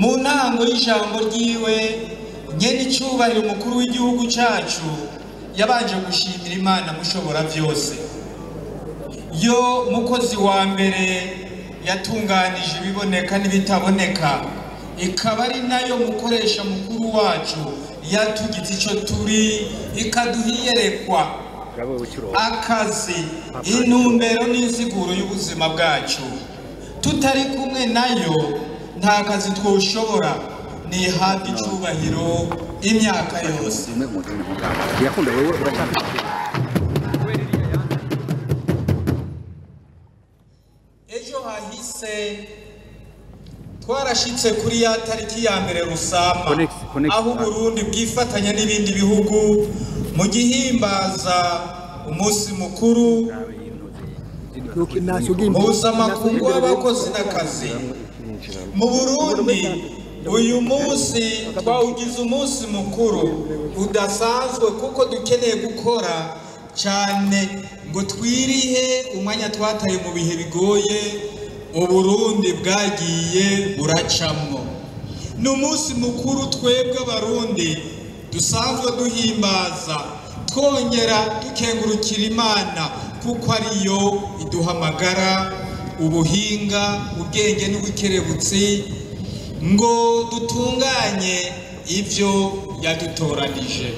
Mu ntango y'ijambo ryiwe, nyene icubahiro umukuru w'igihugu cacu yabanje gushimira Imana mushobora vyose, yo mukozi wa mbere yatunganije ibiboneka n'ibitaboneka, ikaba ari nayo mukoresha mukuru wacu yatugize ico turi, ikaduha iyerekwa, akazi, intumbero n'insiguro y'ubuzima bwacu. Tutari kumwe nayo nta kazi twoshobora. Nihabwa icubahiro imyaka yose. Ejo hahise twarashitse kuri ya tariki ya mbere Rusama, aho Burundi bwifatanya n'ibindi bihugu mu gihimbaza umunsi mukuru mpuzamakungu w'abakozi n'akazi. Mu Burundi uyu munsi twawugize umunsi mukuru udasanzwe, kuko dukeneye gukora cyane ngo twirihe umwanya twataye mu bihe bigoye Uburundi bwagiye buracamwo. Ni umunsi mukuru twebwe Abarundi dusanzwe duhimbaza, twongera dukengurukira Imana kuko ariyo iduhamagara ubuhinga, ubwenge n'ubukerebutsi ngo dutunganye ivyo yadutoranije.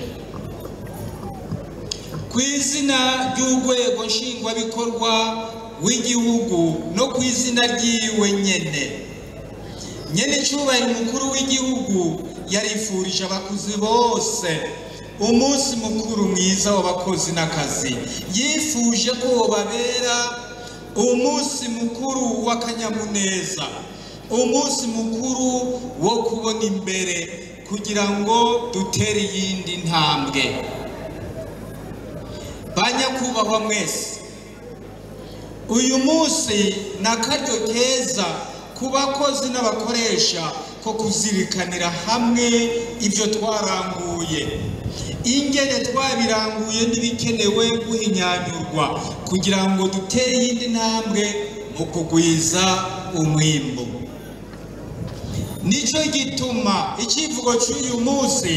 Ku izina ry'urwego nshingwabikorwa w'igihugu no ku izina ryiwe nyene, nyene icubahiro umukuru w'igihugu yarifurije abakuzi bose umunsi mukuru mwiza w'abakozi n'akazi. Yifuje ko wobabera umunsi mukuru w'akanyamuneza, umunsi mukuru wo kubona imbere kugira ngo dutere iyindi ntambwe. Banyakubahwa mwese, uyu munsi ni akaryo keza ku bakozi n'abakoresha ko kuzirikanira hamwe ibyo twaranguye, ingene twabiranguye n'ibikenewe guhinyanyurwa kugira ngo dutere iyindi ntambwe mu kugwiza umwimbu. Nico gituma icivugo cy'uyu munsi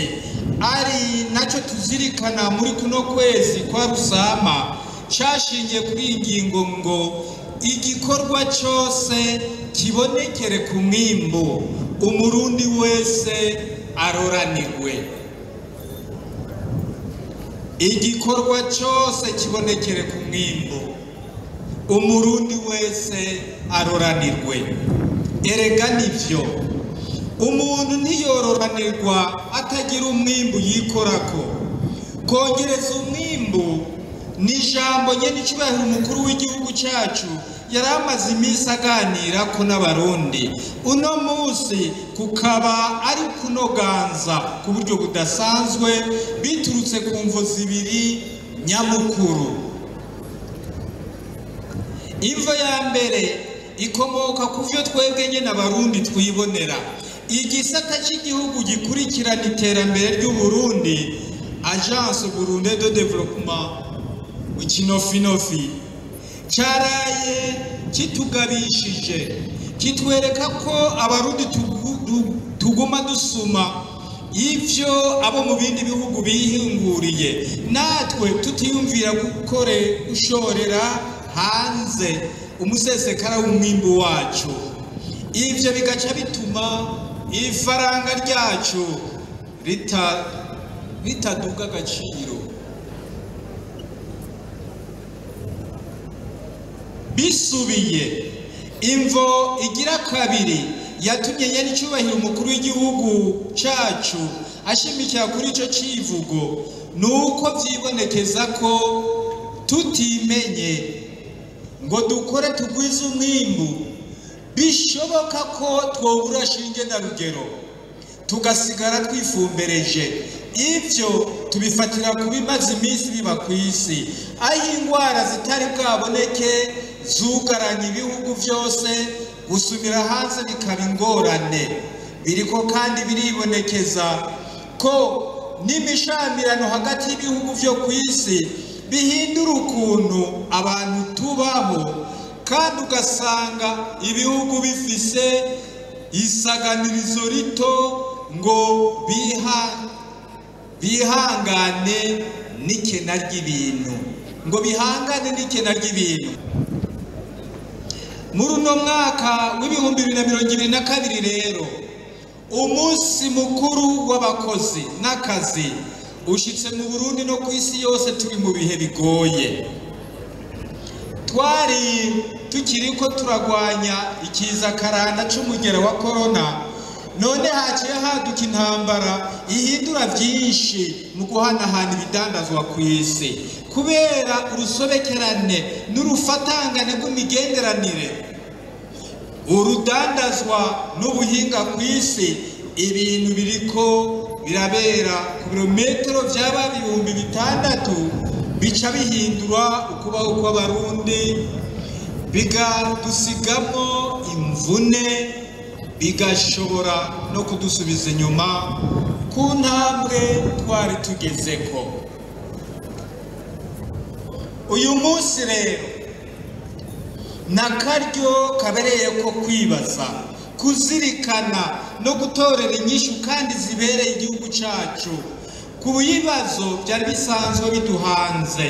ari nacyo tuzirikana muri kuno kwezi kwa Rusama cashingiye kuri iyi ngingo ngo igikorwa cyose kibonekere ku mwimbu, Umurundi wese aroranirwe. Igikorwa cyose kibonekere ku mwimbu, Umurundi wese aroranirwe. Erega nivyo, umuntu ntiyororanirwa atagira umwimbu yikorako. Kongereza umwimbu ni ijambo nyene icubahiro umukuru w'igihugu cyacu yari amaze iminsi aganira ko n'Abarundi. Uno munsi kukaba ari kunoganza ku buryo budasanzwe biturutse ku mvo zibiri nyamukuru. Imvo ya mbere ikomoka ku vyo twebwe nyene Abarundi twibonera. Igisata cy'igihugu gikurikirana iterambere ry'Uburundi, Agence Burundaise de Développement mu kinofinofi, cyaraye kitugabishije kitwereka ko Abarundi tuguma dusuma ivyo abo mu bindi bihugu bihinguriye, natwe tutiyumvira gukore gushorera hanze umusesekara w'umwimbu wacu. Ivyo bigaca bituma ifaranga ryacu ritaduga agaciro. Bisubiye, imvo igira kabiri yatumye nyene icubahiro umukuru w'igihugu cacu ashimikira kuri ico civugo nuko vyibonekeza ko tutimenye ngo dukore tugwize umwimbu, bishoboka ko twobura shinge na rugero tugasigara twifumbereje. Ivyo tubifatira ku bimaze iminsi biba kw'isi, aho ingwara zitari bwaboneke zugaranye ibihugu vyose, gusumira hanze bikaba ingorane. Biriko kandi biribonekeza ko n'imishamirano hagati y'ibihugu vyo kw'isi bihindura ukuntu abantu tubaho, kandi ugasanga ibihugu bifise Isaganirizo rito ngo bihangane n'ikena ry'ibintu, ngo bihangane n'ikena ry'ibintu. Muri uno mwaka w'2022 rero, umunsi mukuru w'abakozi n'akazi ushitse mu Burundi no ku isi yose turi mu bihe bigoye. Twari tukiriko turagwanya ikiza karanda c'umugera wa corona, none haciye haduka intambara ihindura byinshi mu guhanahana ibidandazwa ku isi kubera urusobekerane n'urufatangane rw'imigenderanire, urudandazwa n'ubuhinga ku isi. Ibintu biriko birabera ku birometero byaba 6000 bica bihindura ukubaho kw'Abarundi, bigadusigamo imvune, bigashobora no kudusubiza inyuma ku ntambwe twari tugezeko. Uyu munsi rero nakaryo kabereye ko kwibaza, kuzirikana no gutorera inyishu kandi zibereye igihugu cacu ku bibazo byari bisanzwe biduhanze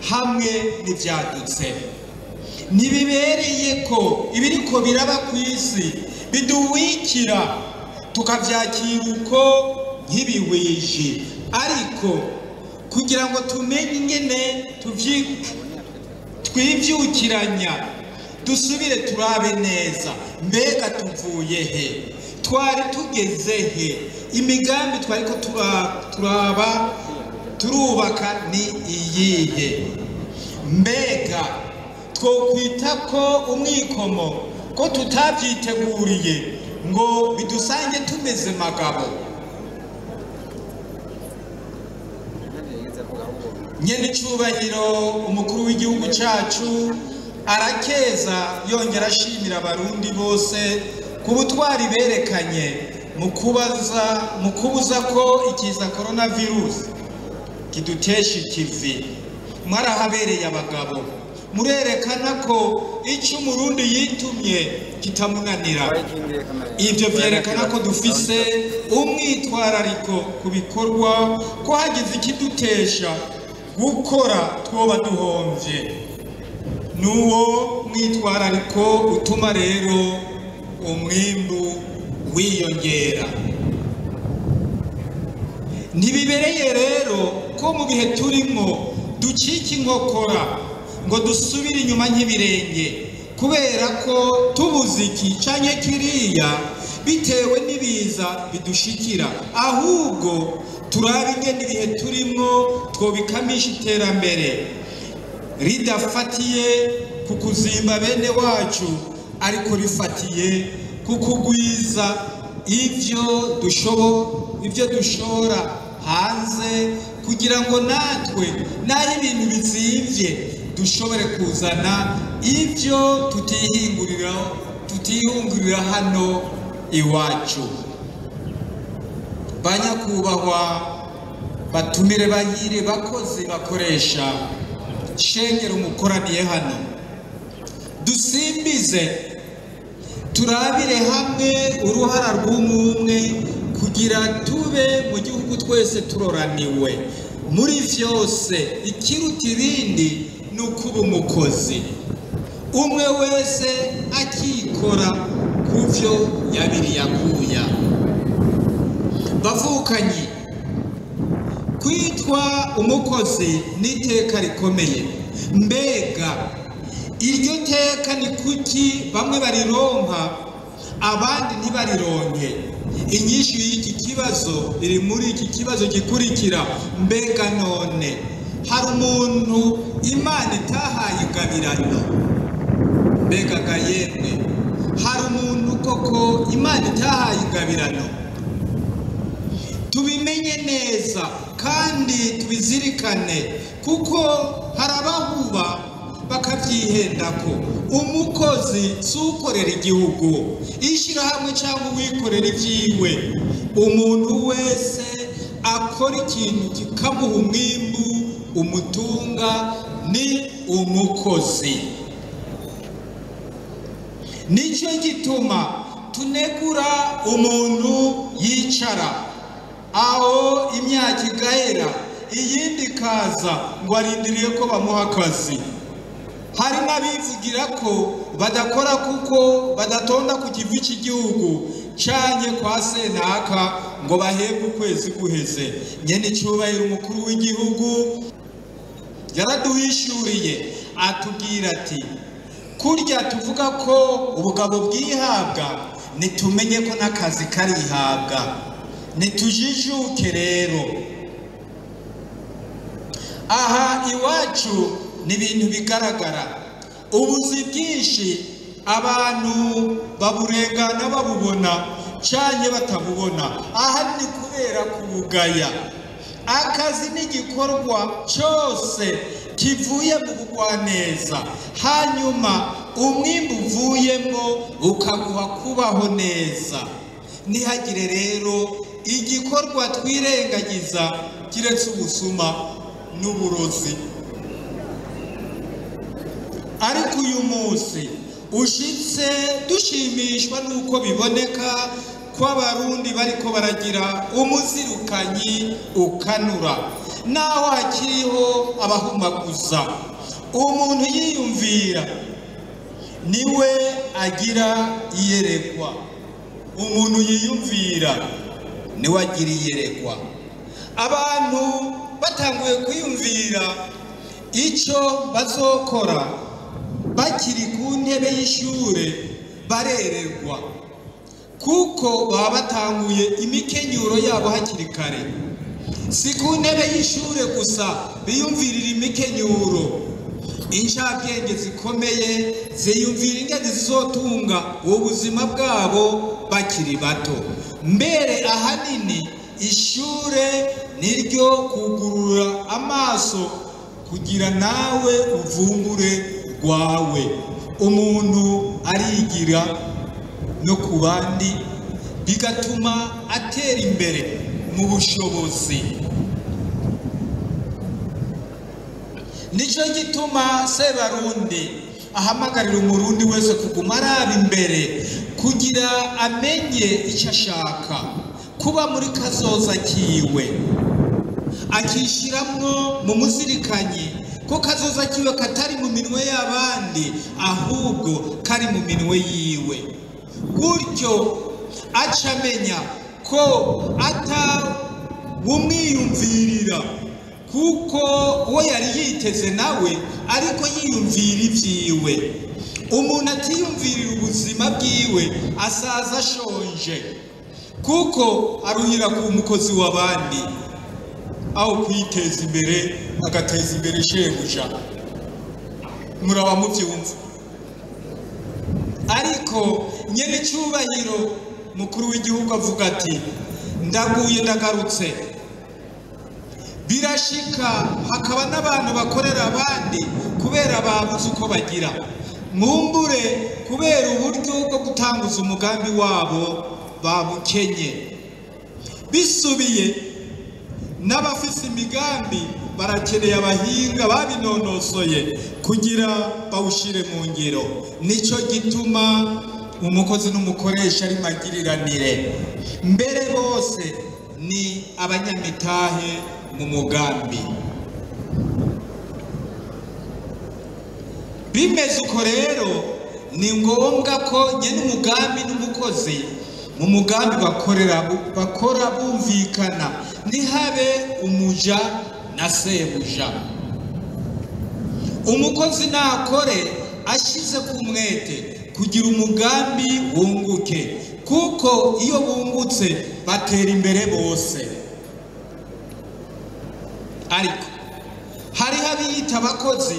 hamwe n'ivyadutse. Ntibibereye ko ibiriko biraba ku isi biduwikira tukavyakira uko nk'ibiwiji, ariko kugira ngo tumenye ingene twivyukiranya, dusubire turabe neza mbega tuvuye he, twari tugeze he, imigambi twariko turaba turubaka ni iyihe, mbega twokwita ko umwikomo ko tutavyiteguriye ngo bidusange tumeze magabo. Nyenicubahiro umukuru w'igihugu cacu arakeza yongera ashimira Abarundi bose ku butwari berekanye mu kubuza ko ikiza coronavirus kidutesha ikivi. Mwarahabereye abagabo, murerekana ko icyo Umurundi yitumye kitamunanira. Ibyo vyerekana ko dufise umwitwarariko ku bikorwa, ko hagize ikidutesha gukora twoba duhomvye. Nuwo mwitwarariko utuma rero umwimbu wiyongera. Ntibibereye rero ko mu bihe turimo ducika inkokora ngo dusubire inyuma nk'ibirenge, kubera ko tubuze iki canke kiriya bitewe n'ibiza bidushikira, ahubwo turabe ingene ibihe turimwo twobikamisha iterambere ridafatiye ku kuzimba bene wacu, ariko rifatiye ku kugwiza ivyo dushora hanze, kugira ngo natwe naho ibintu bizimvye dushobore kuzana ivyo tutihingurira hano iwacu. Banyakubahwa batumire bahire bakozi bakoresha shengero mukoraniye hano, dusimbize turabire hamwe uruhara rw'umwe kugira tube mu gihugu twese turoraniwe muri vyose. Ikiruta ibindi ni ukuba umukozi, umwe wese akikora kuvyo yabiri yakuya. Bavukanyi, kwitwa umukozi ni iteka rikomeye. Mbega iryo teka ni kuki bamwe barironka abandi ntibarironke? Inyishu y'iki kibazo iri muri iki kibazo gikurikira: mbega none hari umuntu Imana itahaye ingabirano? Mbega ga yemwe, hari umuntu koko Imana itahaye ingabirano? Tubimenye neza kandi tubizirikane, kuko hari abahuba bakavyihendako. Umukozi si ukorera igihugu, ishirahamwe cyangwa uwikorera ivyiwe. Umuntu wese akora ikintu kikamuha umwimbu umutunga ni umukozi. Nicyo gituma tunegura umuntu yicara aho imyaka igahera iyindi ikaza ngo arindiriye ko bamuha akazi. Hari n'abivugira ko badakora kuko badatonda ku kivi cy'igihugu canye kwa senaka ngo bahembwe ukwezi guheze. Nyene icyubahiro umukuru w'igihugu yaraduhishuriye atubwira ati kurya tuvuga ko ubugabo bwihabwa, nitumenye ko n'akazi karihabwa, nitujijuke rero. Aha iwacu ni ibintu bigaragara, ubuzi bwinshi abantu baburengana babubona canye batabubona, aha ni kubera kubugaya. Akazi n'igikorwa cyose kivuye mu bugwaneza, hanyuma umwimbu uvuyemo ukaguha kubaho neza. Ntihagire rero igikorwa twirengagiza kiretse ubusuma n'uburozi. Ariko uyu munsi ushitse dushimishwa nuko biboneka ko abarundi bariko baragira umuzirukanyi ukanura, naho hakiriho abahumaguza. Umuntu yiyumvira niwe agira iyerekwa, umuntu yiyumvira niwe agira iyerekwa. Abantu batanguye kwiyumvira icyo bazokora bakiri ku ntebe y'ishure barererwa, kuko baba batanguye imikenyuro yabo hakiri kare. Si ku ntebe y'ishure gusa biyumvirira imikenyuro, incabwenge zikomeye ziyumvira ingene zizotunga ubuzima bwabo bakiri bato. Mbere ahanini ishure niryo kugurura amaso kugira nawe uvumbure rwawe. Umuntu arigira no ku bandi bigatuma atera imbere mu bushobozi. Nico gituma Sebarundi ahamagarira umurundi wese kuguma araba imbere kugira amenye icyo ashaka kuba muri kazoza kiwe, akishiramwo mu muzirikanyi ko kazoza kiwe katari mu minwe y'abandi ahubwo kari mu minwe yiwe. Gutyo aca amenya ko atawumwiyumvirira, kuko uwo yari yiteze nawe ariko yiyumvira ibyiwe. Umuntu atiyumvirira ubuzima bwiwe asaza ashonje, kuko aruhira ku mukozi w'abandi aho kwiteza imbere agateza imbere shebuja. Muraba muvyumva. Ariko nyene icyubahiro mukuru w'igihugu avuga ati ndaguye ndagarutse. Birashika hakaba n'abantu bakorera abandi kubera babuze uko bagira, mwumbure kubera uburyo bwo gutanguza umugambi wabo babukenye. Bisubiye n'abafise imigambi barakeneye abahinga babinonosoye kugira bawushire mu ngiro. Nico gituma umukozi n'umukoresha ari magiriranire, mbere bose ni abanyamitahe mu mugambi. Bimeze uko rero ni ngombwa ko nyene umugambi n'umukozi mu mugambi bakora bumvikana, ntihabe umuja na sebuja. Umukozi nakore ashize ku mwete kugira umugambi wunguke, kuko iyo bungutse batera imbere bose. Ariko hariho abiyita abakozi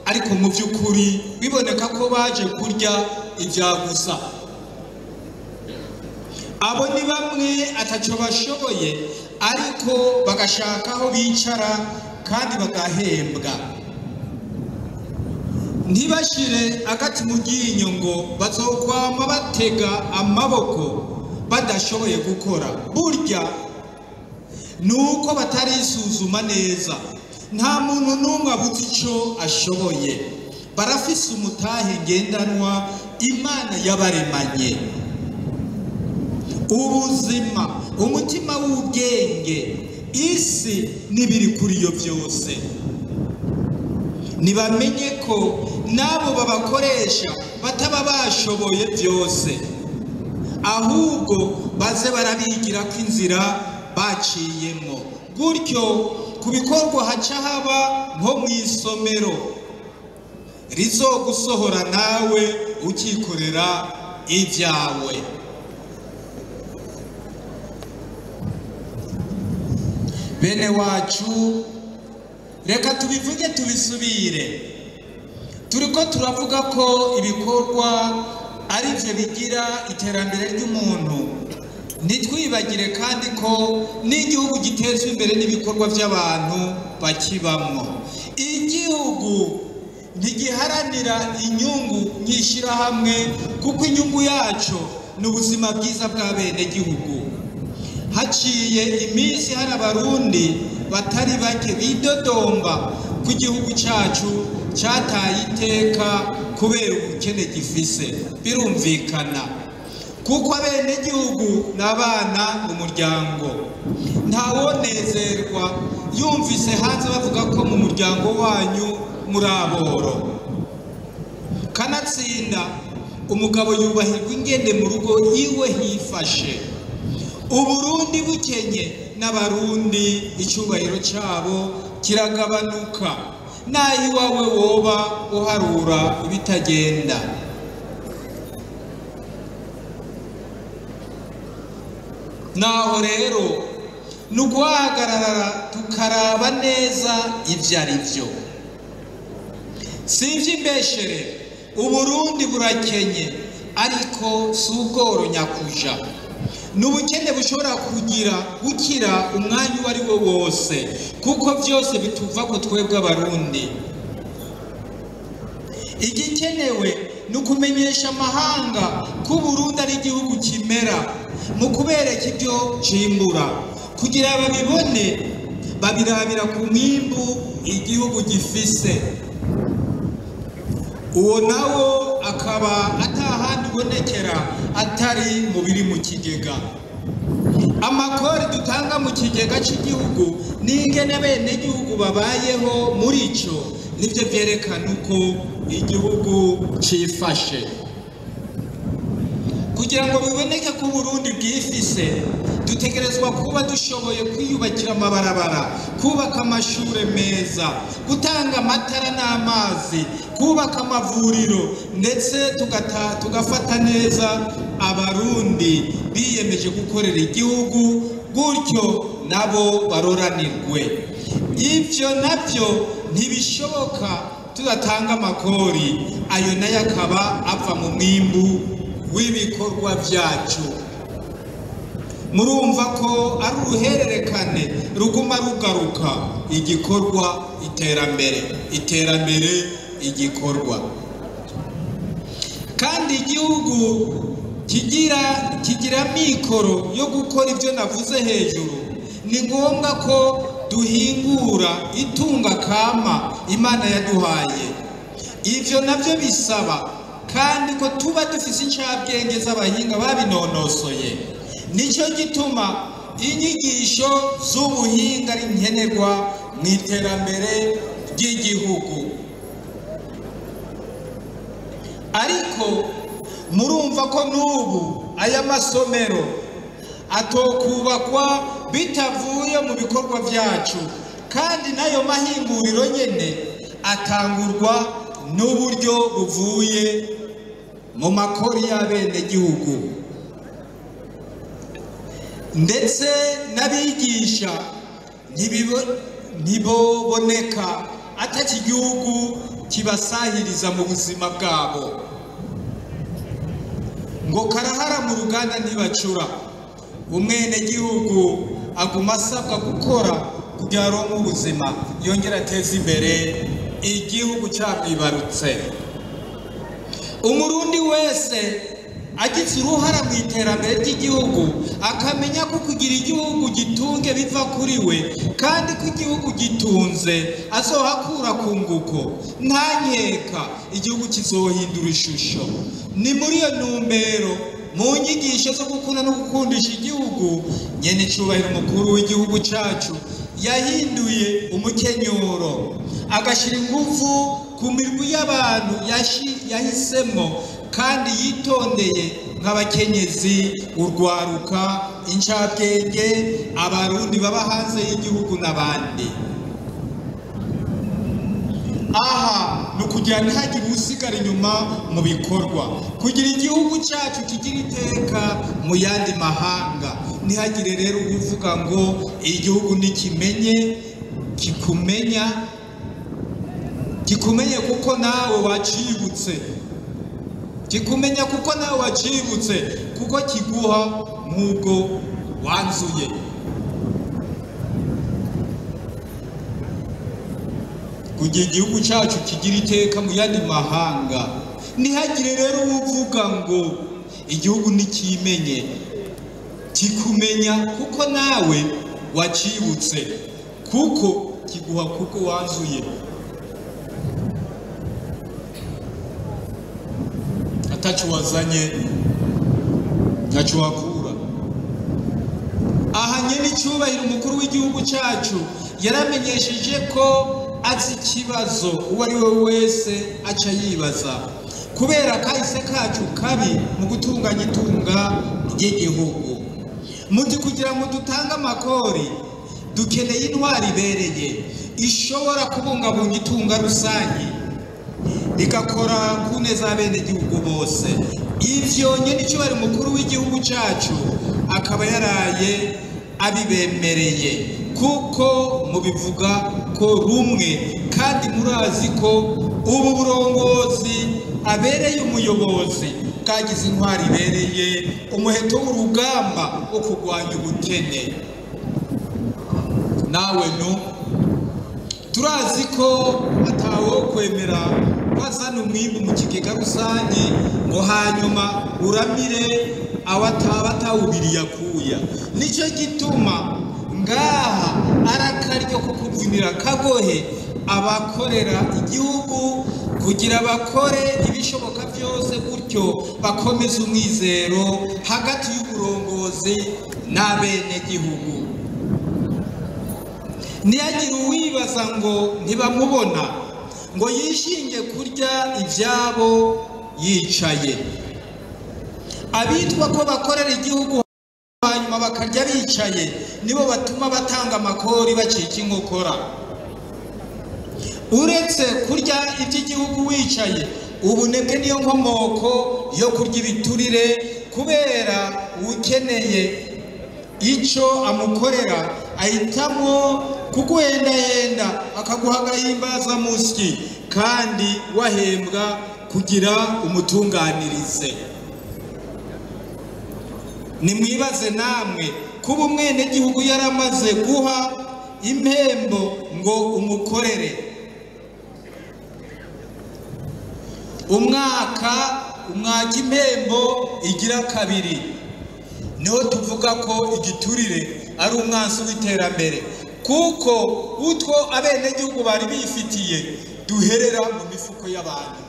ariko mu by'ukuri biboneka ko baje kurya ibya gusa. Abo ni bamwe ataco bashoboye ariko bagashaka aho bicara kandi bagahembwa. Ntibashire agati mu ryinyo ngo bazokwama batega amaboko badashoboye gukora. Burya nuko batarisuzuma neza, nta muntu n'umwe abuze ico ashoboye. Barafise umutahe ngendanwa Imana yabaremanye. Ubuzima, umutima w'ubwenge, isi n'ibiri kuri yo byose. Nibamenye ko n'abo babakoresha bataba bashoboye byose, ahubwo baze barabigira ko inzira baciyemo. Gutyo ku bikorwa haca haba nko mu isomero rizogusohora nawe ukikorera ibyawe. Bene wacu, reka tubivuge tubisubire. Turiko turavuga ko ibikorwa ari byo bigira iterambere ry'umuntu. Ntitwibagire kandi ko n'igihugu gitezwa imbere n'ibikorwa by'abantu bakibamwo. Igihugu ntigiharanira inyungu nyishyirahamwe, kuko inyungu yacu ni ubuzima bwiza bw'abenegihugu. Haciye iminsi hari abarundi batari bake bidodomba ko igihugu cyacu cyataye iteka kubera ubukene gifise. Birumvikana kuko abenegihugu n'abana mu muryango. Ntawonezerwa yumvise hanze bavuga ko mu muryango wanyu muri aboro. Kanatsinda umugabo yubahirwa ingene mu rugo iwe hifashe. Uburundi bukenye n'abarundi icyubahiro cyabo kiragabanuka, naho iwawe woba uharura ibitagenda. Naho rero ni uguhagarara tukaraba neza ibyo ari byo. Si iby'imbeshere, Uburundi burakenye, ariko si ubworo nyakuja. Ni ubukene bushobora kugira gukira umwanya uwo ari wo wose, kuko byose bituva ko twebwe abarundi. Igikenewe ni ukumenyesha amahanga ko Uburundi ari igihugu kimera, mu kubereka ibyo cimbura, kugira babibone babirabira ku mwimbu igihugu gifise. Uwo nawo akaba atahandi ubonekera atari mu biri mu kigega. Amakori dutanga mu kigega cy'igihugu n'ingene abenegihugu babayeho muri ico, nivyo vyerekana uko igihugu cifashe. Kugira ngo biboneke ko Uburundi bwifise, dutegerezwa kuba dushoboye kwiyubakira amabarabara, kubaka amashure meza, gutanga amatara n'amazi, kubaka amavuriro, ndetse tugafata neza abarundi biyemeje gukorera igihugu, gutyo nabo baroranirwe. Ivyo navyo ntibishoboka tudatanga amakori, ayo nayo akaba ava mu mwimbu w'ibikorwa byacu. Murumva ko ari uruhererekane ruguma rugaruka, igikorwa iterambere, iterambere igikorwa. Kandi igihugu kigira mikoro yo gukora ibyo navuze hejuru. Ni ngombwa ko duhingura itunga kama Imana yaduhaye. Ivyo navyo bisaba kandi ko tuba dufise incabwenge z'abahinga babinonosoye. Nicyo gituma inyigisho z'ubuhinga ari nkenerwa mu iterambere ry'igihugu. Ariko murumva ko n'ubu aya masomero atokubakwa bitavuye mu bikorwa byacu, kandi n'ayo mahinguriro nyene atangurwa n'uburyo buvuye mu makori y'abenegihugu. Ndetse n'abigisha ntiboboneka ataki igihugu kibasahiriza mu buzima bwabo. Ngo karahara mu ruganda ntibacura. Umwenegihugu aguma asabwa gukora kugira aronke ubuzima, yongera ateze imbere igihugu cyamwibarutse. Umurundi wese agize uruhara mu iterambere ry'igihugu, akamenya ko kugira igihugu gitunge biva kuri we, kandi ko igihugu gitunze azohakura kunguko, nta nkeka igihugu kizohindura ishusho. Ni muri iyo ntumbero Mu nyigisho zo gukunda no gukundisha igihugu, nyene icubahiro umukuru w'igihugu cacu yahinduye umukenyuro, agashira ingufu ku mirwi y'abantu yahisemo kandi yitondeye nk'abakenyezi, urwaruka, incabwenge, abarundi baba hanze y'igihugu n'abandi. Aha ni ukugira ntihagire usigara inyuma mu bikorwa, kugira igihugu cyacu kigira iteka mu yandi mahanga. Ntihagire rero uvuga ngo igihugu nikimenye kikumenya, kikumenye kuko nawe wacibutse, kikumenya kuko nawe wacibutse, kuko kiguha nk'ubwo wanzuye. Kugira igihugu cyacu kigira iteka mu yandi mahanga, ntihagire rero uvuga ngo igihugu nikimenye, kikumenya kuko nawe wacibutse, kuko kiguha kuko wanzuye. Atacu wazanye ntacu wakura. Aha nyene icubahiro umukuru w'igihugu cyacu yaramenyesheje ko azi ikibazo uwo ari we wese aca yibaza, kubera kahise kacu kabi mu gutunganya itunga ry'igihugu. Muti kugira ngo dutange amakori dukeneye intwari ibereye ishobora kubungabunga itunga rusange rigakora ku neza y'abenegihugu bose. Ivyo nyene icubahiro umukuru w'igihugu cyacu akaba yaraye abibemereye, kuko mubivuga ko rumwe kandi murazi ko ubu burongozi abereye umuyobozi bwagize intwari ibereye umuheto w'urugamba wo kurwanya ubukene. Nawe no turazi ko atawo kwemera kwazana umwimbu mu kigega rusange ngo hanyuma uramire abatawubiriye akuya. Nicyo gituma ngaha arakaryo ko kuvunira kagohe abakorera igihugu kugira bakore ibishoboka byose, gutyo bakomeze umwizero hagati y'uburongozi n'abenegihugu. Ntihagire uwibaza ngo ntibamubona ngo yishinge kurya ibyabo yicaye. Abitwa ko bakorera igihugu hanyuma bakarya bicaye nibo batuma batanga amakori bacika inkokora. Uretse kurya iby'igihugu wicaye, ubunebwe niyo nkomoko yo kurya ibiturire, kubera ukeneye icyo amukorera ahitamo kuguhendahenda akaguha agahimbazamusyi kandi wahembwa kugira umutunganirize. Nimwibaze namwe kuba umwenegihugu yaramaze guha impembo ngo umukorere umwaka umwaka impembo igira kabiri, niho tuvuga ko igiturire ari umwansi w'iterambere, kuko utwo abenegihugu bari bifitiye duherera mu mifuko y'abantu.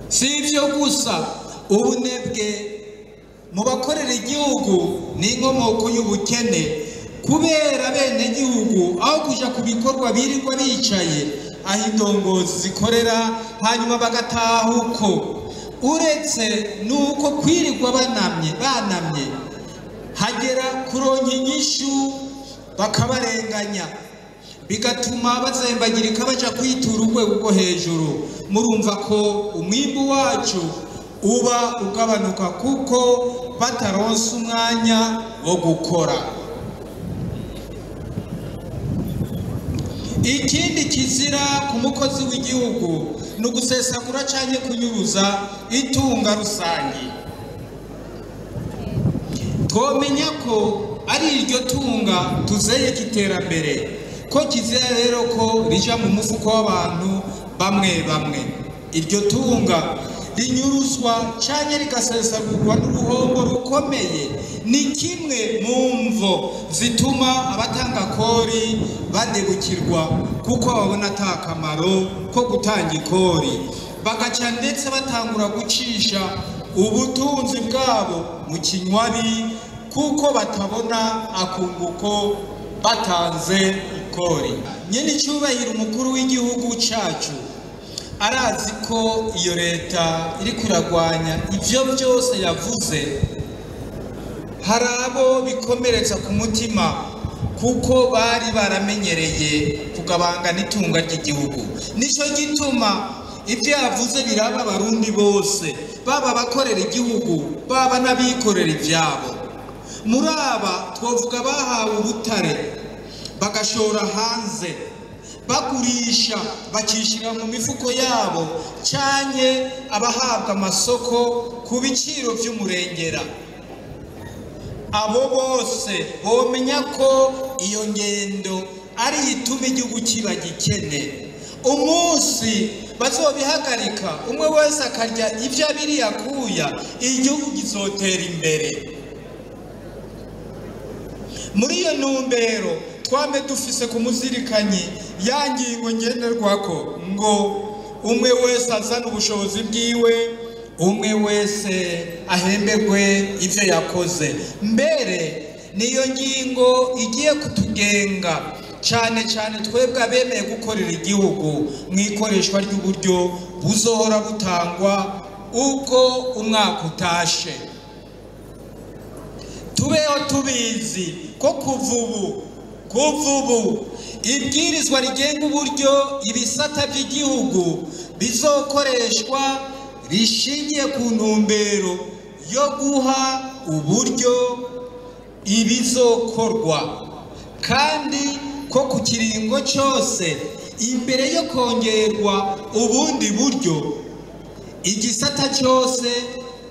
Si ibyo gusa, ubunebwe mu bakorera igihugu ni inkomoko y'ubukene, kubera abenegihugu aho kuja ku bikorwa birirwa bicaye aho indongozi zikorera hanyuma bagataha uko. Uretse nuko kwirirwa banamye hagera kuronka inyishu bakabarenganya, bigatuma bazembagirika baja kwitura urwego rwo hejuru. Murumva ko umwimbu wacu uba ugabanuka kuko bataronse umwanya wo gukora. Ikindi kizira ku mukozi w'igihugu ni ugusesagura canke kunyuruza itunga rusange. Twomenya ko ari iryo tunga tuzeye kiterambere, ko kizira rero ko rija mu mufuko w'abantu bamwe bamwe. Iryo tunga rinyuruzwa canke rigasesagurwa n'uruhombo rukomeye ni kimwe mu mvo zituma abatanga kori badebukirwa, kuko babona ata kamaro ko gutanga ikori. bagaca ndetse batangura gucisha ubutunzi bwabo mu kinywabi kuko batabona akunguko batanze ikori. Nyene icyubahiro umukuru w'igihugu cacu arazi ko iyo leta iri kuragwanya ivyo byose yavuze, hari abo bikomeretsa ku mutima kuko bari baramenyereye kugabangana itunga ry'igihugu. Nico gituma ibyo yavuze biraba abarundi bose, baba abakorera igihugu, baba n'abikorera ivyabo. Muri aba twovuga bahawe ubutare bagashora hanze, bagurisha bakishyira mu mifuko yabo, canke abahabwa amasoko ku biciro vy'umurengera. Abo bose bomenya ko iyo ngendo ari ituma igihugu kiba gikene. Umunsi bazobihagarika, umwe wese akarya ivyo abiri yakuya, igihugu gizotera imbere. Muri iyo ntumbero twame dufise ku muzirikanyi ya ngingo ngenderwako ngo umwe wese azane ubushobozi bwiwe, umwe wese ahemberwe ivyo yakoze. Mbere niyo ngingo igiye kutugenga cyane cyane twebwe abemeye gukorera igihugu mu ikoreshwa ry'uburyo buzohora butangwa uko umwaka utashe. Tubeho tubizi ko kuva ubu ibwirizwa rigenga uburyo ibisata by'igihugu bizokoreshwa rishingiye ku ntumbero yo guha uburyo ibizokorwa, kandi ko ku kiringo cyose imbere yo kongerwa ubundi buryo igisata cyose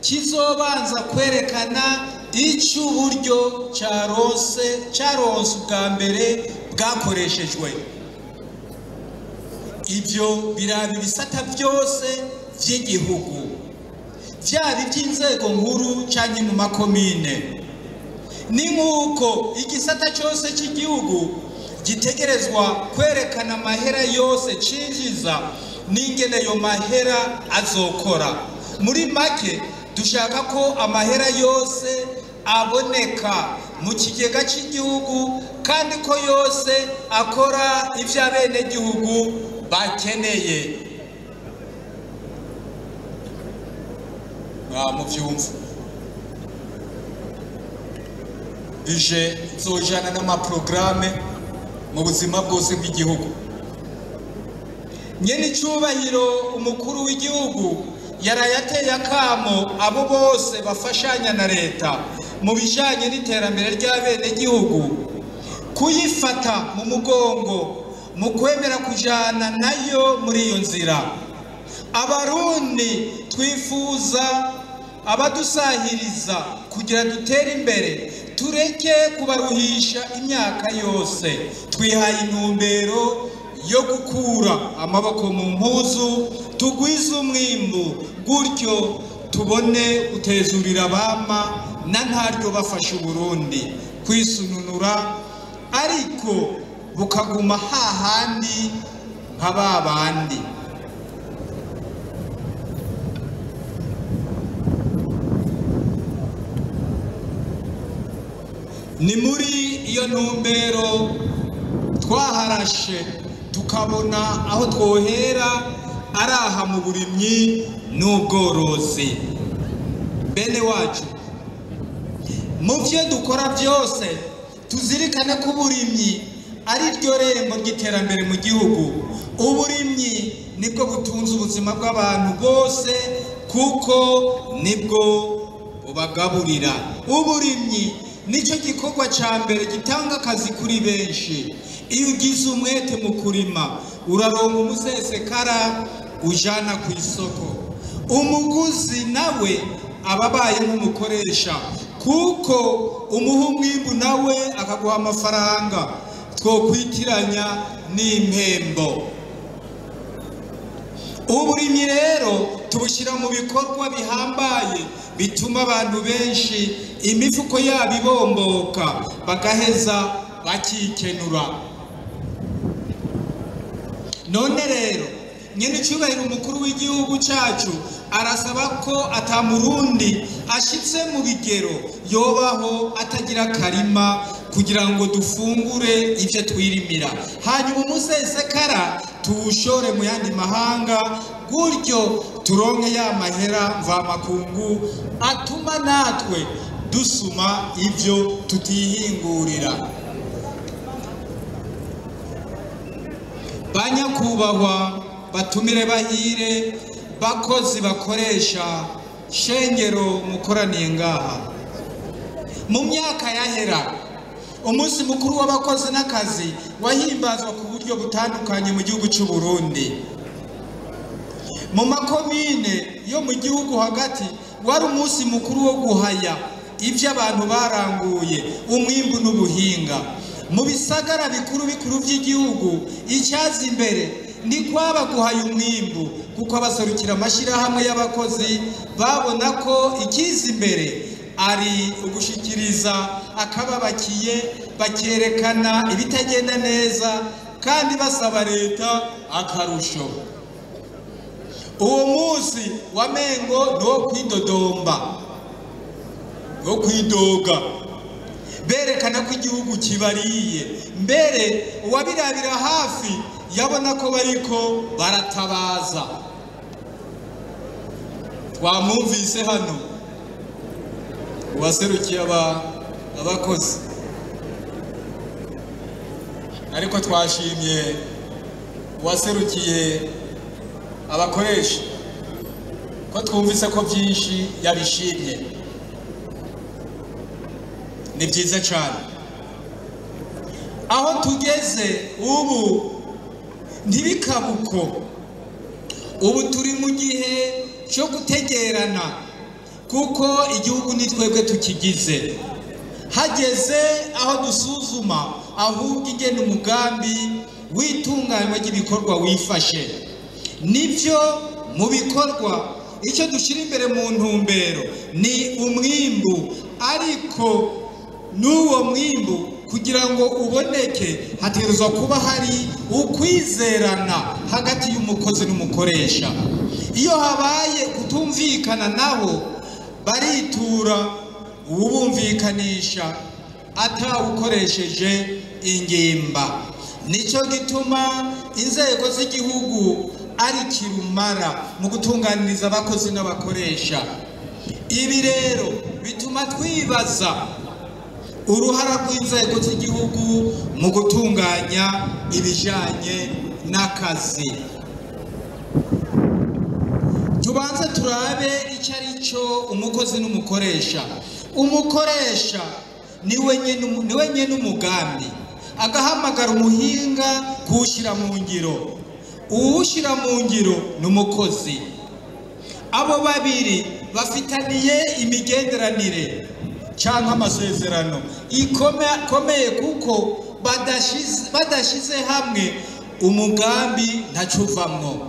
kizobanza kwerekana icyo uburyo cyaronse ubwa mbere bwakoreshejwe. Ibyo biraba ibisata byose by'igihugu, byaba iby'inzego nkuru canke mu makomine. Ni nk'uko igisata cyose cy'igihugu gitegerezwa kwerekana amahera yose cinjiza n'ingene ayo mahera azokora. Muri make dushaka ko amahera yose aboneka mu kigega cy'igihugu, kandi ko yose akora ivyo abenegihugu bakeneye. Muvyumva bije izojana n'amaprograme mu buzima bwose bw'igihugu. Nyene icubahiro umukuru w'igihugu yaraye ateye akamo abo bose bafashanya na leta mu bijanye n'iterambere ry'abenegihugu kuyifata mu mugongo mu kwemera kujana nayo muri iyo nzira. Abarundi twifuza abadusahiriza kugira dutere imbere, tureke kubaruhisha imyaka yose. Twihaye intumbero yo gukura amaboko mu mpuzu, tugwize umwimbu, gutyo tubone gutezurira abama na ntaryo bafasha Uburundi kwisununura, ariko bukaguma hahandi nka babandi. Ni muri iyo ntumbero twaharashe tukabona aho twohera araha mu burimyi n'ubworozi. Bene wacu, mu byo dukora byose tuzirikane ko uburimyi ari ryo rembo ry'iterambere mu gihugu. Uburimyi nibwo butunze ubuzima bw'abantu bose, kuko nibwo bubagaburira. Uburimyi nicyo gikorwa ca mbere gitanga akazi kuri benshi. Iyo ugize umwete mu kurima uraronka umusesekara ujana ku isoko. Umuguzi nawe ababaye nk'umukoresha, kuko umuha umwimbu nawe akaguha amafaranga twokwitiranya n'impembo. Uburimyi rero tubushyira mu bikorwa bihambaye bituma abantu benshi imifuko yabo ibomboka bagaheza bakikenura. None rero Nyene icubahiro umukuru w'igihugu cacu arasaba ko ata murundi ashitse mu bigero yobaho atagira akarima kugira ngo dufungure ivyo twirimira, hanyuma umusesekara tuwushore mu yandi mahanga, gutyo turonke ya mahera mvamakungu atuma natwe dusuma ivyo tutihingurira. Banyakubahwa batumire bahire, bakozi bakoresha shengero mukoraniye ngaha, mu myaka yahera umunsi mukuru w'abakozi n'akazi wahimbazwa ku buryo butandukanye mu gihugu cy'u Burundi. Mu makomine yo mu gihugu hagati wari umunsi mukuru wo guhaya ivyo abantu baranguye, umwimbu n'ubuhinga. Mu bisagara bikuru bikuru vy'igihugu icyaza imbere ni kwaba guhaya umwimbu, kuko abaserukira amashirahamwe y'abakozi babona ko ikiza imbere ari ugushikiriza akababakiye, bakerekana ibitagenda neza kandi basaba leta akarusho. Uwo munsi wa mengo ni wo kwidodomba, wo kwidoga, berekana ko igihugu kibariye. Mbere uwabirabira hafi yabona ko bariko baratabaza. Twamwumvise hano uwaserukiye abakozi, ariko twashimye uwaserukiye abakoresha ko twumvise ko byinshi yabishimye. Ni byiza cyane. Aho tugeze ubu ntibikabuko, ubu turi mu gihe cyo gutegerana, kuko igihugu ni twebwe tukigize. Hageze aho dusuzuma ahubwo igena umugambi w'itunganywa ry'ibikorwa wifashe. Nibyo mu bikorwa icyo dushyira imbere mu ntumbero ni umwimbu, ariko n'uwo mwimbu kugira ngo uboneke hategerezwa kuba hari ukwizerana hagati y'umukozi n'umukoresha. Iyo habaye kutumvikana naho baritura uwubumvikanisha atawukoresheje ingimba. Nicyo gituma inzego z'igihugu ari kirumara mu gutunganiriza abakozi n'abakoresha. Ibi rero bituma twibaza uruhara rw'inzego z'igihugu mu gutunganya ibijanye n'akazi. Tubanze turabe icyo ari cyo umukozi n'umukoresha. Umukoresha niwe nyene umugambi, agahamagara umuhinga kuwushyira mu ngiro. Uwushyira mu ngiro ni umukozi. Abo babiri bafitaniye imigenderanire cyangwa amasezerano ikomeye, kuko badashize hamwe umugambi ntacuvamwo.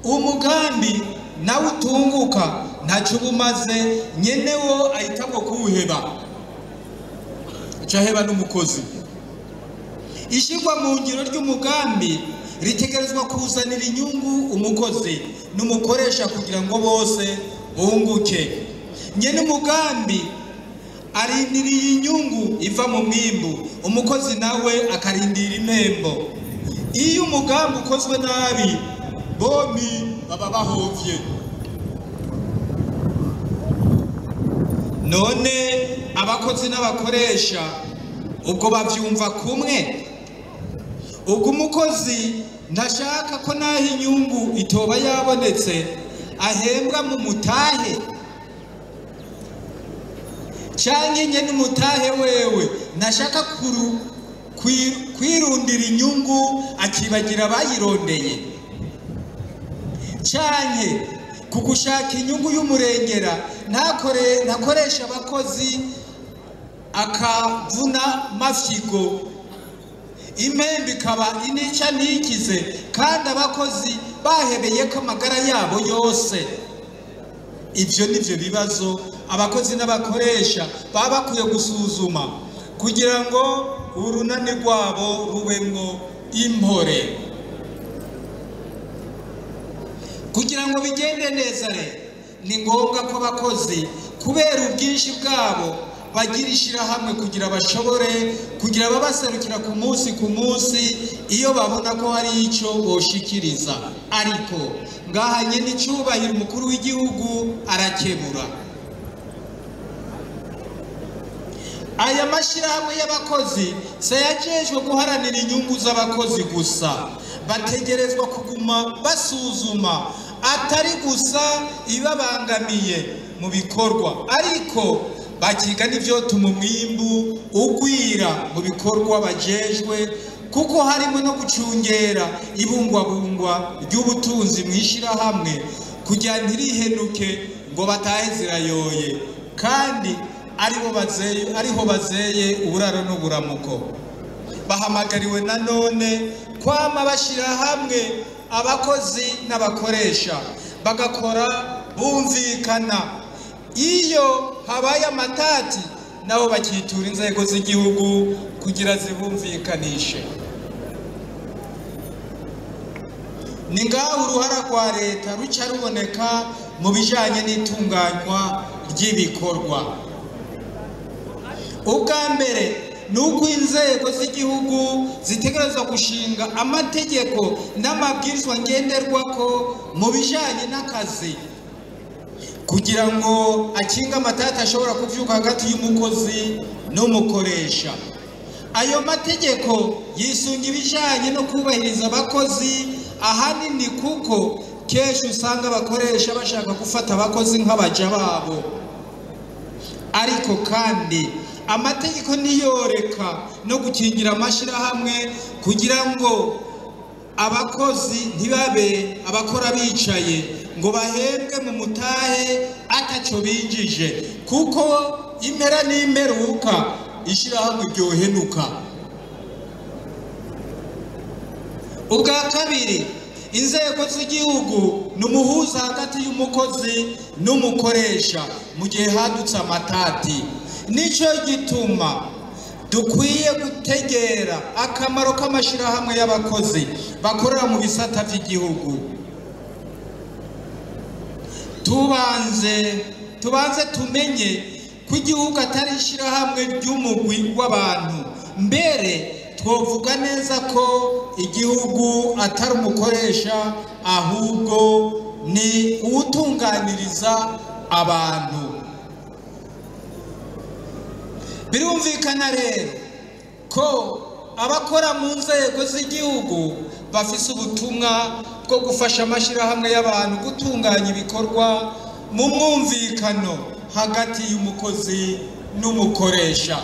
Umugambi nawe utunguka ntacyo ubumaze, nyenewo ahitamwo kuwuheba, acaheba n'umukozi. Ishyirwa mu ngiro ry'umugambi ritegerezwa kuzanira inyungu umukozi n'umukoresha kugira ngo bose bunguke. Nyene umugambi arindiriye inyungu iva mu mwimbu, umukozi nawe akarindira impembo. Iyo umugambi ukozwe nabi bombi baba bahovye. None abakozi n'abakoresha ubwo bavyumva kumwe? Ubwo umukozi ntashaka ko naho inyungu itoba yabonetse ahembwa mu mutahe, canke nyene umutahe wewe ntashaka kwirundira inyungu akibagira abayirondeye, canke kugushaka inyungu y'umurengera ntakoresha abakozi akavuna mafyigo, impembe ikaba inica ntikize kandi abakozi bahebeye ko amagara yabo yose. Ibyo nivyo bibazo abakozi n'abakoresha baba bakwiye gusuzuma kugira ngo urunani rwabo rubemwo impore. Kugira ngo bigende neza rero, ni ngombwa ko abakozi kubera ubwinshi bwabo bagira ishyirahamwe kugira bashobore kugira ababaserukira ku munsi ku munsi iyo babona ko hari icyo boshikiriza. Ariko ngaha nyene icubahiro umukuru w'igihugu arakebura. Aya mashyirahamwe y'abakozi sayajejwe guharanira inyungu z'abakozi gusa, bategerezwa kuguma basuzuma atari gusa ibabangamiye mu bikorwa, ariko bakiga n'ivyotuma umwimbu ugwira mu bikorwa bajejwe, kuko harimo no gucungera ibungwabungwa ry'ubutunzi mw'ishirahamwe kugira ntirihenuke ngo batahe zirayoye, kandi ariho bazeye uburaro n'uburamuko. Bahamagariwe nanone kwama bashira hamwe abakozi n'abakoresha, bagakora bumvikana. Iyo habaye amatati nabo bakitura inzego z'igihugu kugira zibumvikanishe. Ni ngaho uruhara rwa leta ruca ruboneka mu bijanye n'itunganywa ry'ibikorwa. Ubwa mbere ni uko inzego z'igihugu zitegerezwa gushinga amategeko n'amabwirizwa ngenderwako mu bijanye n'akazi, kugira ngo akinge amatati ashobora kuvyuka hagati y'umukozi n'umukoresha. Ayo mategeko yisunga ibijanye no kubahiriza abakozi ahanini, kuko kenshi usanga abakoresha bashaka gufata abakozi nk'abaja babo. Ariko kandi amategeko niyoreka no gukingira amashirahamwe kugira ngo abakozi ntibabe abakora bicaye ngo bahembwe mu mutahe ataco binjije, kuko impera n'imperuka ishirahamwe ryohenuka. Ubwa kabiri, inzego z'igihugu ni umuhuza hagati y'umukozi n'umukoresha mu gihe hadutse amatati. Nico gituma dukwiye gutegera akamaro k'amashirahamwe y'abakozi bakorera mu bisata by'igihugu. Tubanze tumenye ko igihugu atari ishirahamwe ry'umugwi w'abantu. Mbere twovuga neza ko igihugu atari umukoresha, ahubwo ni uwutunganiriza abantu. Birumvikana rero ko abakora mu nzego z'igihugu bafise ubutumwa bwo gufasha amashirahamwe y'abantu gutunganya ibikorwa mu mwumvikano hagati y'umukozi n'umukoresha.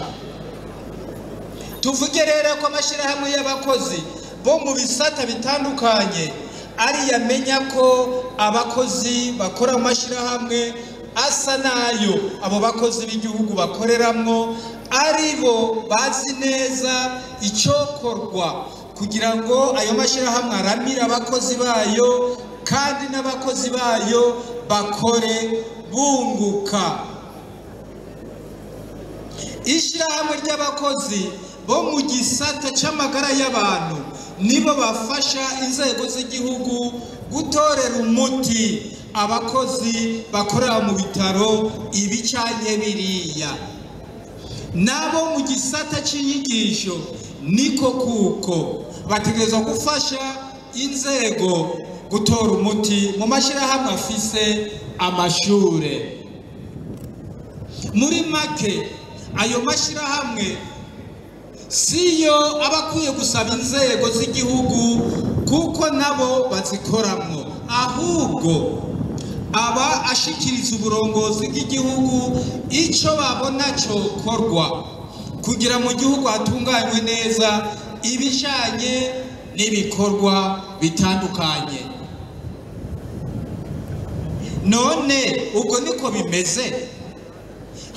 Tuvuge rero ko amashirahamwe y'abakozi bo mu bisata bitandukanye ari yamenya ko abakozi bakora amashirahamwe asa nayo abo bakozi b'igihugu bakoreramwo aribo bazi neza icokorwa kugira ngo ayo mashirahamwe aramire abakozi bayo, kandi n'abakozi bayo bakore bunguka. Ishirahamwe ry'abakozi bo mu gisata c'amagara y'abantu nibo bafasha inzego z'igihugu gutorera umuti abakozi bakorera mu bitaro ibicanye biriya. Nabo mu gisata c'inyigisho niko kuko bategerezwa gufasha inzego gutora umuti mu mashirahamwe afise amashure. Muri make ayo mashirahamwe siyo abakwiye gusaba inzego z'igihugu kuko nabo bazikoramwo, ahubwo aba ashikiriza uburongozi bw'igihugu ico babona cokorwa kugira mu gihugu hatunganywe neza ibijanye n'ibikorwa bitandukanye. None ubwo niko bimeze.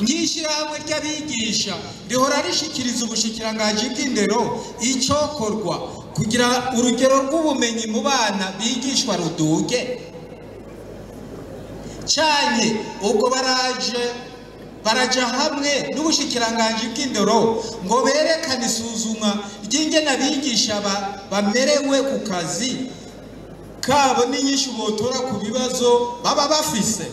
Nk'ishirahamwe ry'abigisha rihora rishikiriza ubushikiranganji bw'indero icokorwa kugira urugero rw'ubumenyi mu bana bigishwa ruduge, canke ubwo baraja hamwe n'ubushikiranganji bw'indero ngo berekane isuzumwa ry'ingene abigisha bamerewe ku kazi kabo n'inyishu botora ku bibazo baba bafise.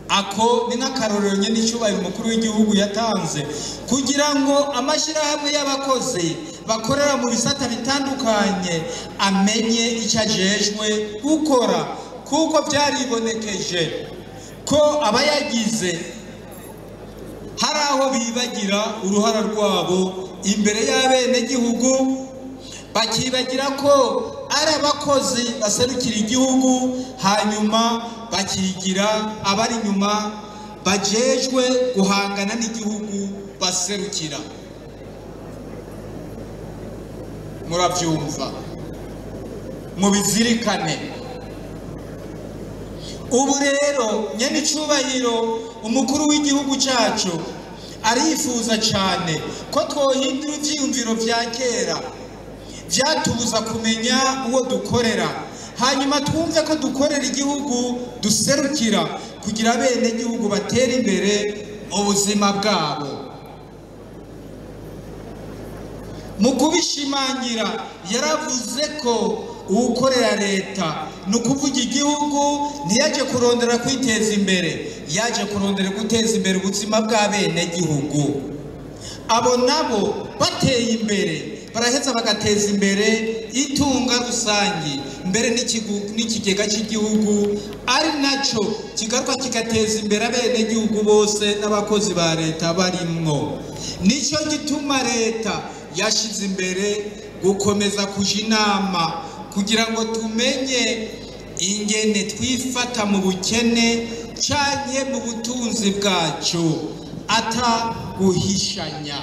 Ako ni nk'akarorero nyene icubahiro umukuru w'igihugu yatanze kugira ngo amashyirahamwe y'abakozi bakorera mu bisata bitandukanye amenye icyo ajejwe gukora, kuko byaribonekeje ko abayagize hari aho bibagira uruhara rwabo imbere y'abenegihugu, bakibagira ko ari abakozi baserukira igihugu, hanyuma bakigira abari inyuma bajejwe guhangana n'igihugu baserukira. Murabyumva, mubizirikane. Ubu rero nyene icubahiro umukuru w'igihugu cyacu arifuza cyane ko twohindura ivyiyumviro vya kera vyatubuza kumenya uwo dukorera, hanyuma twumve ko dukorera igihugu duserukira kugira bene igihugu batera imbere mu buzima bwabo. Mu kubishimangira yaravuze ko uwukorera leta ni ukuvuga igihugu ntiyaje kurondera kwiteza imbere, yaje kurondera guteza imbere ubuzima bw'abenegihugu. Abo nabo bateye imbere baraheza bagateza imbere itunga rusangi mbere n'ikigega cy'igihugu, ari naco kigaruka kigateza imbere abenegihugu bose n'abakozi ba leta barimwo. Nico gituma leta yashize imbere gukomeza kuja inama kugira ngo tumenye ingene twifata mu bukene canke mu butunzi bwacu ata guhishanya.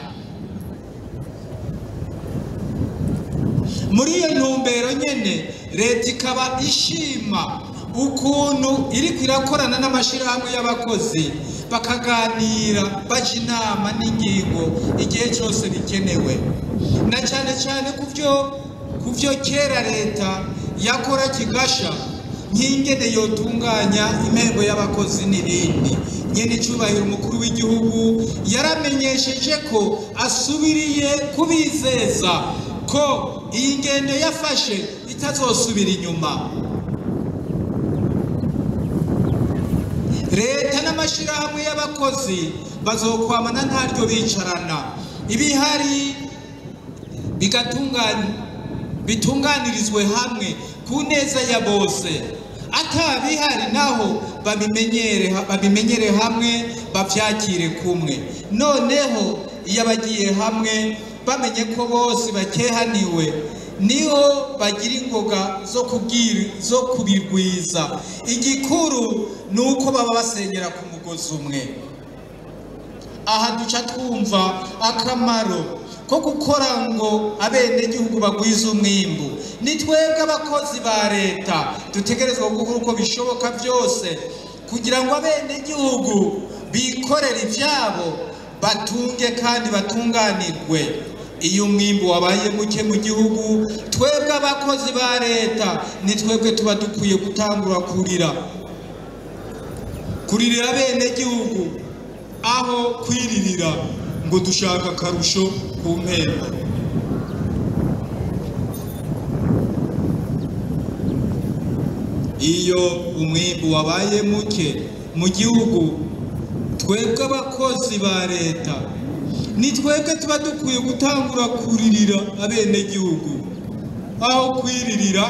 Muri iyo ntumbero nyene leta ikaba ishima ukuntu iriko irakorana n'amashirahamwe y'abakozi bakaganira baca inama n'ingingo igihe cyose bikenewe, na cyane cyane kuvyo kera leta yakora kigasha nk'ingene yotunganya impembo y'abakozi n'ibindi. Nyene icubahiro umukuru w'igihugu yaramenyesheje ko asubiriye kubizeza ko iyi ngendo yafashe itazosubira inyuma. Leta n'amashirahamwe y'abakozi bazokwamana ntaryo bicarana, ibihari bitunganirizwe hamwe ku neza ya bose, atabihari naho babimenyere hamwe bavyakire kumwe. Noneho iyo abagiye hamwe bamenye ko bose bakehaniwe, niho bagira ingoga zo kubirwiza. Igikuru nuko baba basenyera ku mugozi umwe. Aha duca twumva akamaro ko gukora ngo abenegihugu bagwize umwimbu. Ni twebwe abakozi ba leta dutegerezwa gukora uko bishoboka byose kugira ngo abenegihugu bikorere ivyabo, batunge kandi batunganirwe. Iyo umwimbu wabaye muke mu gihugu, twebwe abakozi ba leta ni twebwe tuba dukwiye gutangura kuririra abenegihugu aho kwiririra ngo dushaka akarusho ku mpembo. Iyo umwimbu wabaye muke mu gihugu, twebwe abakozi ba leta ni twebwe tuba dukwiye gutangura kuririra abenegihugu aho kwiririra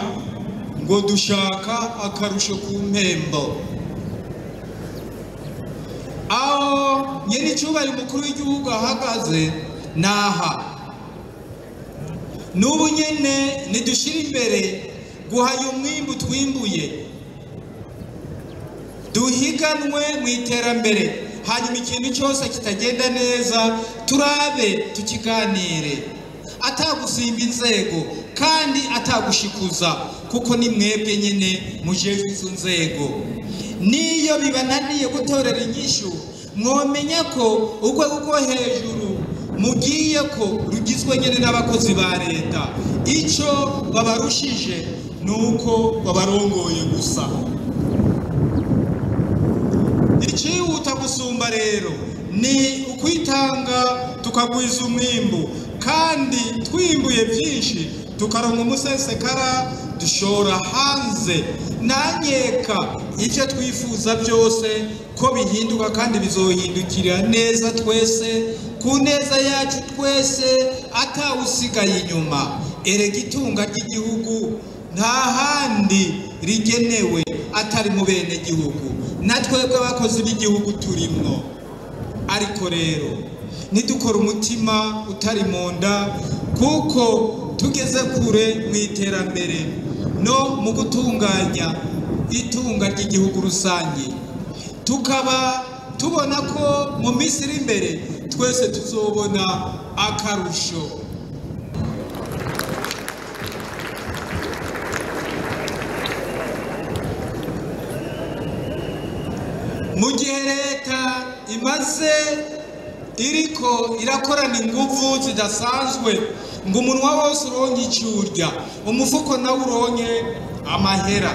ngo dushaka akarusho ku mpembo. Aho nyene icubahiro umukuru w'igihugu ahagaze naha n'ubu nyene nidushira imbere guhaya umwimbu twimbuye, duhiganwe mu iterambere, hanyuma ikintu cyose kitagenda neza turabe tukiganire, atagusimba inzego kandi atagushikuza, kuko ni mwebwe nyene mujejwe izo nzego. Niyo bibananiye gutorera inyishu, mwomenya ko urwego rwo hejuru mugiye ko rugizwe nyene n'abakozi ba leta, ico babarushije nuko babarongoye gusa. Icihuta gusumba rero ni ukwitanga tukagwiza umwimbu, kandi twimbuye byinshi tukaronka umusesekara dushora hanze. Nanyeka ivyo twifuza byose ko bihinduka kandi bizohindukira neza twese, ku neza yacu twese, atawusigaye inyuma. Erega itunga ry'igihugu nta handi rigenewe atari mu bene gihugu, na twebwe abakozi b'igihugu turimwo. Ariko rero nidukora umutima utari mu nda, kuko tugeze kure mu iterambere no mu gutunganya itunga ry'igihugu rusange, tukaba tubona ko mu minsi iri imbere twese tuzobona akarusho. Mu gihe leta imaze iriko irakorana inguvu zidasanzwe ngo umunwa wose uronke icyo urya, umufuko nawe uronke amahera,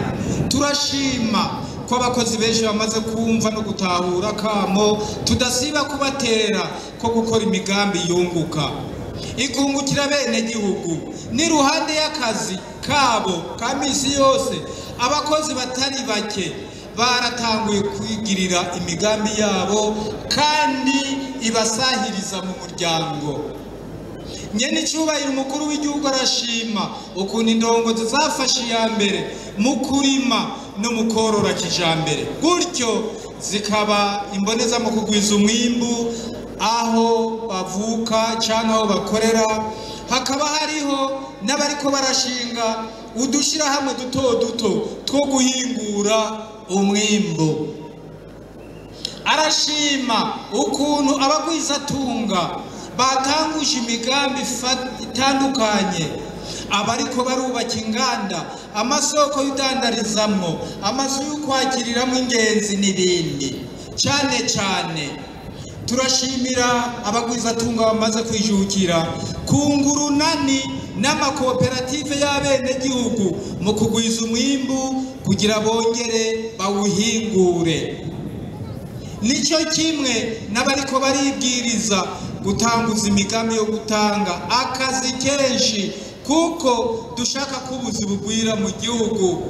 turashima ko abakozi benshi bamaze kumva no gutahura kamo tudasiba kubatera ko gukora imigambi yunguka ikungukira bene gihugu. N'iruhande y'akazi kabo ka misi yose, abakozi batari bake baratanguye kwigirira imigambi yabo kandi ibasahiriza mu muryango. Nyene icyubahiro umukuru w'igihugu arashima ukuntu indongozi zafashe iya mbere mu kurima no mu korora kijambere, gutyo zikaba imboneza mu kugwiza umwimbu aho bavuka cyangwa aho bakorera. Hakaba hariho n'abariko barashinga udushirahamwe duto duto two guhingura umwimbu. Arashima ukuntu abagwizatunga batanguje imigambi itandukanye, abariko barubaka inganda, amasoko y'udandarizamwo, amazu y'ukwakiriramwo ingenzi n'ibindi. Cyane cyane turashimira abagwizatunga bamaze kwijukira kungurunani n'amakoperative y'abenegihugu mu kugwiza umwimbu kugira bongere bawuhingure. Nicyo kimwe n'abariko baribwiriza gutanguza imigambi yo gutanga akazi kenshi, kuko dushaka ko ubuzi bugwira mu gihugu.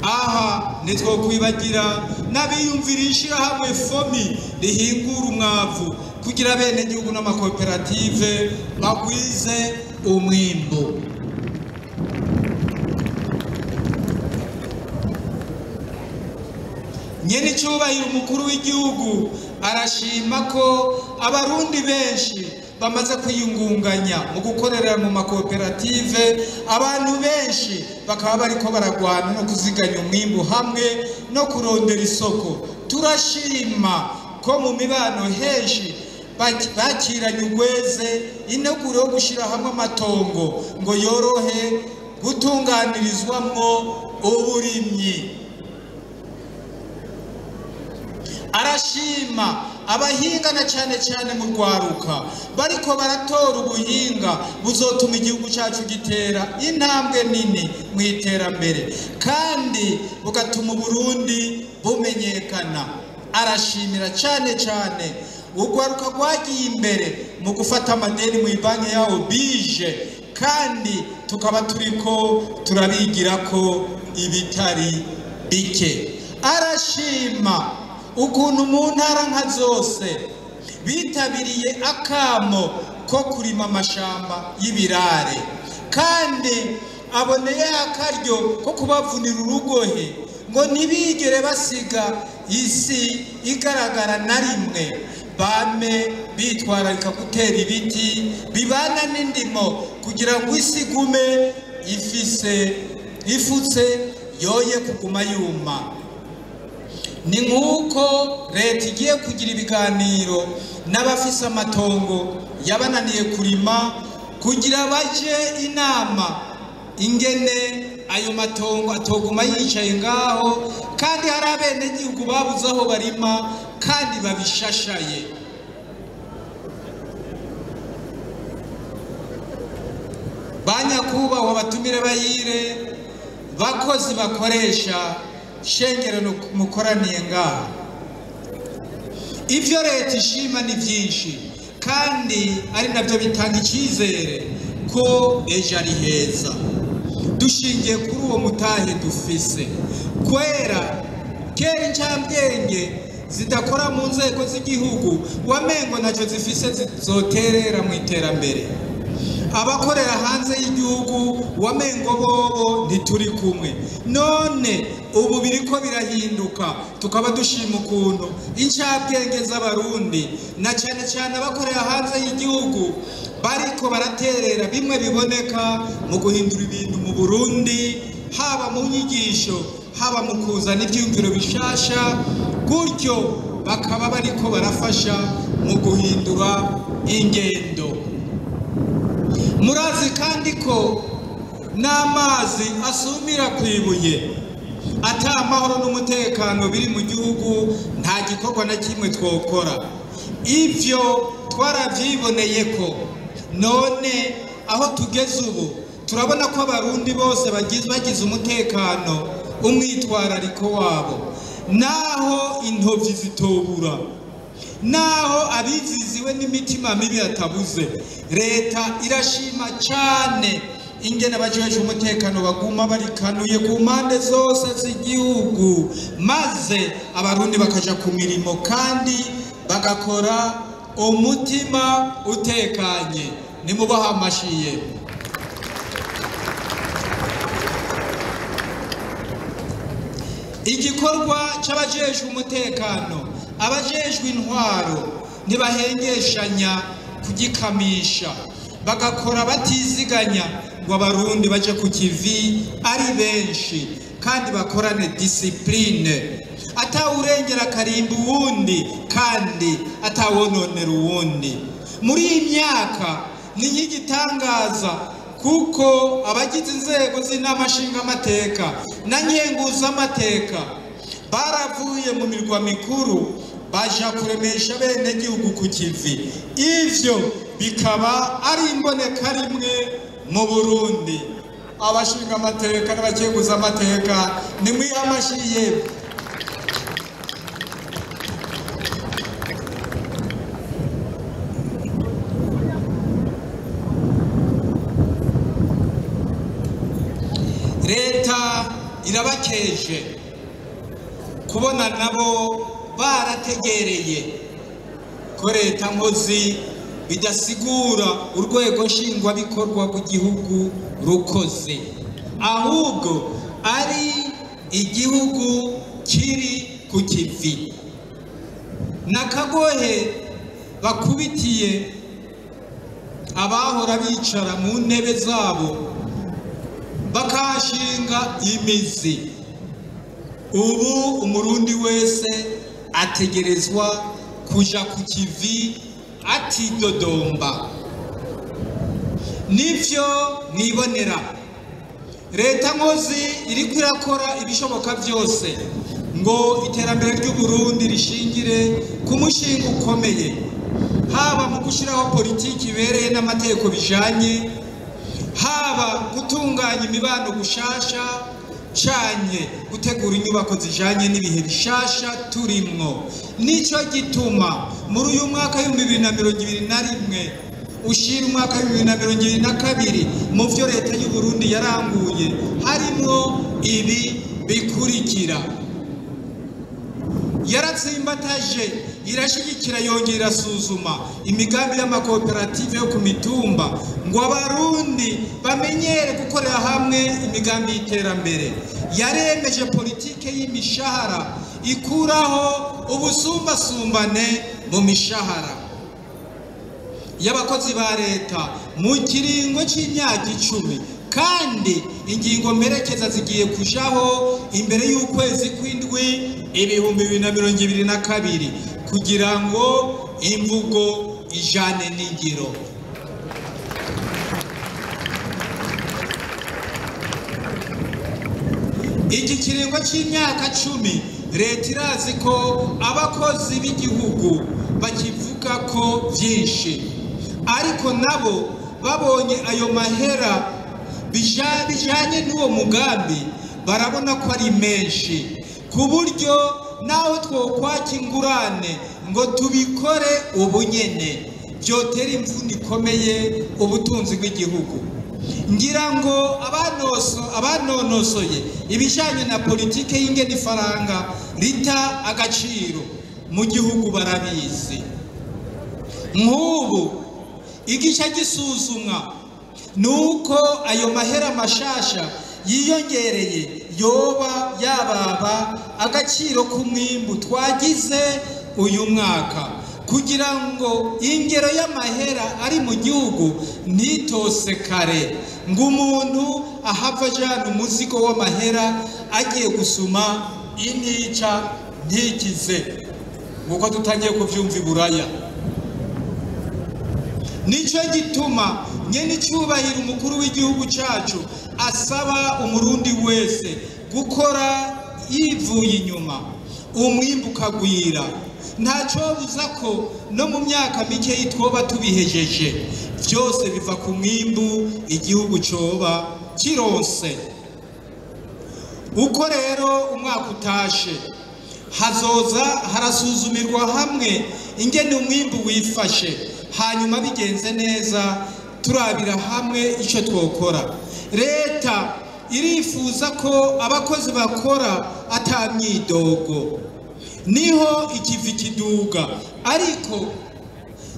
Aha nitwo kwibagira n'abiyumvira ishirahamwe FOMI rihingura umwavu kugira bene gihugu n'amakoperative bagwize umwimbu. Nyene icyubahiro umukuru w'igihugu arashima ko abarundi benshi bamaze kwiyungunganya mu gukorera mu makoperative, abantu benshi bakaba bariko baragwana no kuziganya umwimbu hamwe no kurondera isoko. Turashima ko mu mibano henshi bakiranye ugweze integuro yo gushira hamwe amatongo ngo yorohe gutunganirizwamwo uburimyi. Arashima abahinga na cyane cyane mu rwaruka bariko baratora ubuhinga buzotuma igihugu cyacu gitera intambwe nini mu iterambere kandi bugatuma Uburundi bumenyekana. Arashimira cyane cyane urwaruka rwagiye imbere mu gufata amadeni mu banki yawo bije, kandi tukaba turiko turabigira ko ibitari bike. Arashima ukuntu mu ntara nka zose bitabiriye akamo ko kurima amashamba y'ibirare, kandi aboneye akaryo ko kubavunira urugohe ngo ntibigere basiga isi igaragara na rimwe, bame bitwararika gutera ibiti bibana n'indimo kugira ngo isi igume ifise ifutse yoye kuguma yuma. Ni nk'uko leta igiye kugira ibiganiro n'abafise amatongo yabananiye kurima kugira baje inama ingene ayo matongo atoguma yicaye ngaho, kandi hari abenegihugu babuze aho barima kandi babishashaye. Banyakubahwa batumire bayire, bakozi bakoresha shengero mukoraniye ngaha, ivyo leta ishima ni byinshi kandi ari nabyo bitanga icyizere ko ejo ari heza. Dushingiye kuri uwo mutahe dufise, kwera kera incambwenge zidakora mu nzego z'igihugu wamengo ntacyo zifise zizoterera mu iterambere. Abakorera hanze y'igihugu wamengo bobo ntituri kumwe. None ubu biriko birahinduka, tukaba dushima ukuntu incabwenge z'abarundi na cyane cyane abakorera hanze y'igihugu bariko baraterera bimwe biboneka mu guhindura ibintu mu Burundi, haba mu nyigisho, haba mu kuzana ivyiyumviro bishasha, gutyo bakaba bariko barafasha mu guhindura ingendo. Murazi kandi ko n'amazi asumira kwibuye, ata amahoro n'umutekano biri mu gihugu nta gikorwa na kimwe twokora. Ivyo twaravyiboneye ko none aho tugeze ubu turabona ko abarundi bose bagize umutekano umwitwarariko wabo, naho intovyi zitobura, naho abiziziwe n'imitima mibi atabuze. Leta irashima cyane ingene abajejwe umutekano baguma barikanuye ku mpande zose z'igihugu, maze abarundi bakaja ku mirimo kandi bagakora umutima utekanye. Nimubaha amashiye. Igikorwa c'abajejwe umutekano, abajejwe intwaro ntibahengeshanya kugikamisha, bagakora batiziganya ngo abarundi baje ku kivi ari benshi kandi bakorane discipline, atawurengera karimba uwundi kandi atawononera uwundi. Muri iyi myaka ni nk'igitangaza kuko abagize inzego z'inama nshingamateka na nkenguzamateka baravuye mu mirwa mikuru baja kuremesha bene gihugu ku kivi. Ivyo bikaba ari imboneka rimwe mu Burundi. Abashingamateka n'abakenguzamateka nimwihe amashiye. Leta irabakeje kubona nabo barategereye ko leta nkozi bidasigura urwego nshingwabikorwa rw'igihugu rukoze, ahubwo ari igihugu kiri ku kivi. Nakagohe bakubitiye abahora bicara mu ntebe zabo bakashinga imizi. Ubu umurundi wese ategerezwa kuja ku kivi atidodomba. Nivyo mwibonera, leta nkozi iriko irakora ibishoboka byose ngo iterambere ry'u Burundi rishingire ku mushinga ukomeye, haba mu gushiraho politiki ibereye n'amategeko bijanye, haba gutunganya imibano gushasha canye gutegura inyubako zijanye n'ibihe bishasha turimwo. Nico gituma muri uyu mwaka 2021 ushira umwaka 2022 mu vyo leta y'u Burundi yaranguye harimwo ibi bikurikira: yaratsimbataje, irashigikira, yongera irasuzuma imigambi y'amakoperative yo ku mitumba ngo abarundi bamenyere gukorera hamwe imigambi y'iterambere. Yaremeje politike y'imishahara ikuraho ubusumbasumbane mu mishahara y'abakozi ba leta mu kiringo c'imyaka 10, kandi ingingo mperekeza zigiye kujaho imbere y'ukwezi kw'indwi 2022 kugira ngo imvugo ijane n'ingiro. Iki kiringo c'imyaka 10 leta irazi ko abakozi b'igihugu bakivuga ko vyinshi, ariko nabo babonye ayo mahera bijanye n'uwo mugambi barabona ko ari menshi, ku buryo naho twokwaka ingurane ngo tubikore ubunyene byotera imvune ikomeye ubutunzi bw'igihugu. Ngira ngo abanonosoye ibijanye na politike y'ingene ifaranga rita agaciro mu gihugu barabizi. Nk'ubu igice gisuzumwa nuko ayo mahera mashasha yiyongereye yoba yababa agaciro k'umwimbu twagize uyu mwaka, kugira ngo ingero y'amahera ari mu gihugu ntitose kare ngo umuntu ahava ajana umuzigo w'amahera agiye gusuma intica ntikize, nk'uko tutangiye kuvyumva i Buraya. Nico gituma nyene icubahiro umukuru w'igihugu cacu asaba umurundi wese gukora yivuye inyuma, umwimbu ukagwira. Ntacobuza ko no mu myaka mike twoba tubihejeje, vyose biva ku mwimbu igihugu coba kironse. Uko rero umwaka utashe hazoza harasuzumirwa hamwe ingene umwimbu wifashe, hanyuma bigenze neza turabira hamwe ico twokora. Leta irifuza ko abakozi bakora ata myidogo, niho ikivi kiduga, ariko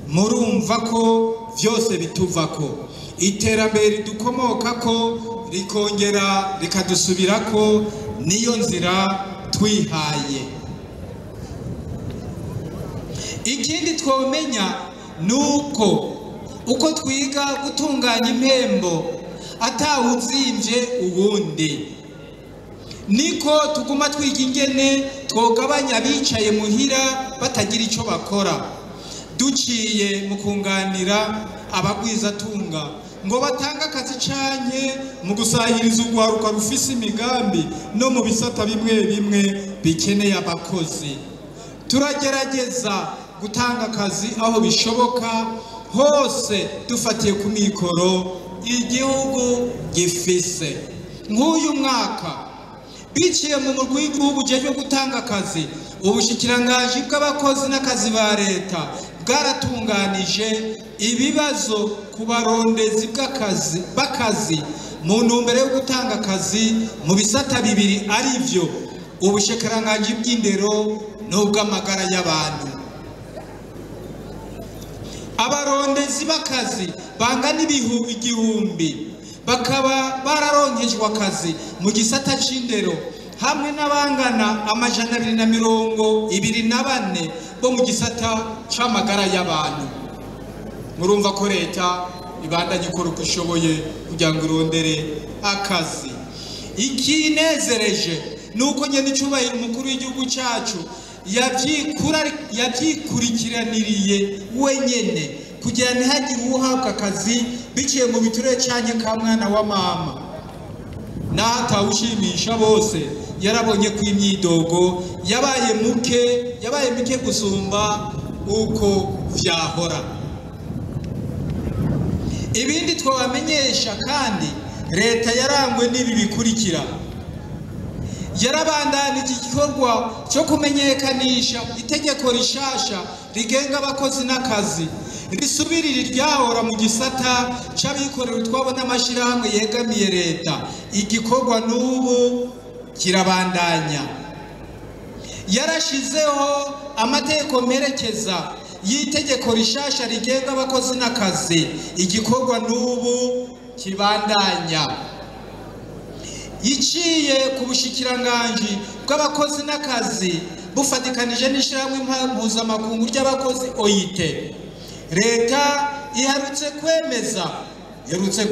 murumva ko vyose bituvako, iterambere ridukomokako rikongera rikadusubirako, niyo nzira twihaye. Ikindi twomenya nuko uko twiga gutunganya impembo atawuzimvye uwundi, niko tuguma twiga ingene twogabanya abicaye muhira batagira ico bakora, duciye mu kunganira abagwizatunga ngo batange akazi canke mu gusahiriza urwaruka rufise imigambi no mu bisata bimwe bimwe bikeneye abakozi. Turagerageza gutanga akazi aho bishoboka hose dufatiye ku mikoro igihugu gifise. Nk'uyu mwaka biciye mu murwi w'igihugu ujejwe gutanga akazi, ubushikiranganji bw'abakozi n'akazi ba leta bwaratunganije ibibazo ku barondezi b'akazi mu ntumbero yo gutanga akazi mu bisata bibiri, arivyo ubushikiranganji bw'indero n'ubw'amagara y'abantu. Abarondezi b'akazi bangana 1000 bakaba bararonkejwe akazi mu gisata c'indero, hamwe n'abangana 224 bo mu gisata c'amagara y'abantu. Murumva ko leta ibandanye ikora uko ishoboye kugira ngo irondere akazi. Ikinezereje nuko nyene icubahiro umukuru w'igihugu cacu yavyikurikiraniriye wenyene kugira ntihagire uwuhabwa akazi biciye mu biturere canke ka mwana wa mama. Naho atawushimisha bose, yarabonye ko imyidogo yabaye mike gusumba uko vyahora. Ibindi twabamenyesha kandi, leta yarangwe n'ibi bikurikira: yarabandanije igikorwa cyo kumenyekanisha itegeko rishasha rigenga abakozi n'akazi, risubirira iryahora mu gisata c'abikorera utwabo n'amashirahamwe yegamiye leta. Igikorwa n'ubu kirabandanya. Yarashizeho amategeko mperekeza y'itegeko rishasha rigenga abakozi n'akazi. Igikorwa n'ubu kibandanya. Iciye ku bushikiranganji bw'abakozi n'akazi bufatikanije n'ishirahamwe mpuzamakungu ry'abakozi OIT, leta iherutse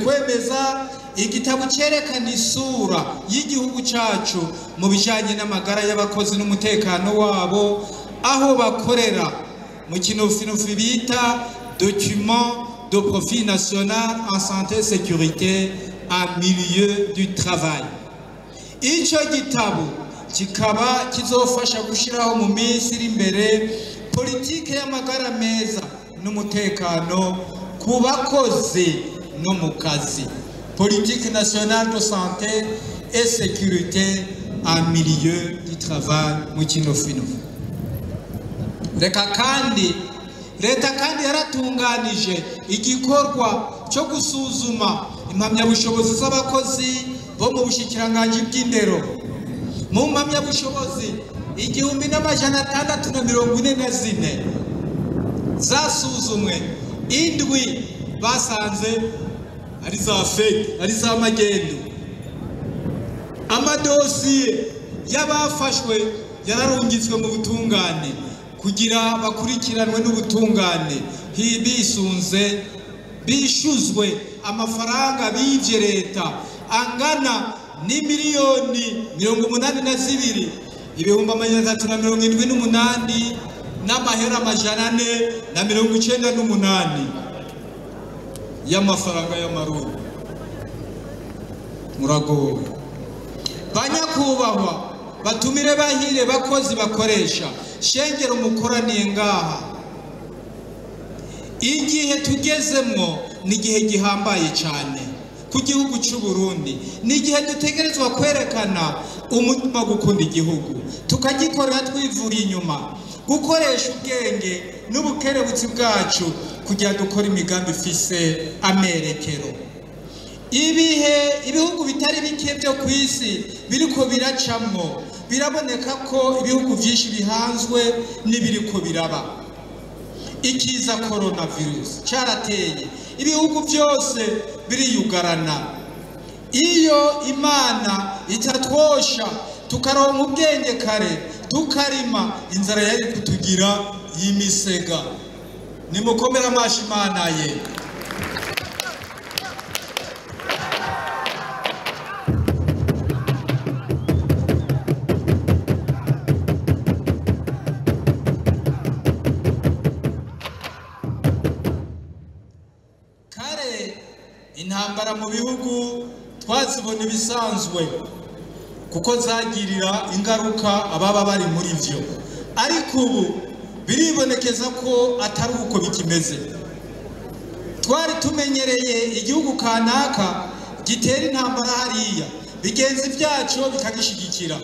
kwemeza igitabo cyerekana isura y'igihugu cacu mu bijanye n'amagara y'abakozi n'umutekano wabo aho bakorera, mu kinofinofi bita document de profil national en santé sécurité en milieu du travail. Ico gitabo kikaba kizofasha gushiraho mu minsi iri imbere politike y'amagara meza n'umutekano ku bakozi no mu kazi, politique nationale de santé et sécurité en milieu du travail mu kinofinofi. Reka kandi leta kandi yaratunganije igikorwa cyo gusuzuma impamyabushobozi z'abakozi bo mu bushikiranganji bw'indero. Mu mpamyabushobozi 1644 zasuzumwe, 7 basanze ari za fake, ari za magendu. Amadosiye y'abafashwe yararungitswe mu butungane kugira bakurikiranwe n'ubutungane, bisunze bishuzwe amafaranga bivye leta angana n'imiliyoni 82 378 n'amahera 498 y'amafaranga y'amarundi. Muragowe banyakubahwa, batumire bahire bakozi bakoresha shengero mukoraniye ngaha. Igihe tugezemwo ni igihe gihambaye cyane ku gihugu cy'u Burundi, ni igihe dutegerezwa kwerekana umutima gukunda igihugu, tukagikorera twivuriye inyuma, gukoresha ubwenge n'ubukerebutsi bwacu kugira dukore imigambi ifise amerekero. Ibihe ibihugu bitari bike byo ku isi biriko biracamwo, biraboneka ko ibihugu byinshi bihanzwe n'ibiriko biraba. Ikiza coronavirus cyarateye ibihugu byose biriyugarana. Iyo Imana itatwosha tukaronka ubwenge kare tukarima, inzara yari kutugira y'imisega. Nimukomere amashi Imana ye. Kare intambara mu bihugu twazibona ibisanzwe kuko zagirira ingaruka ababa bari muri vyo, ariko ubu biribonekeza ko atari uko bikimeze. Twari tumenyereye igihugu kanaka gitera intambara hariya, bigenzi byacu bikagishigikira,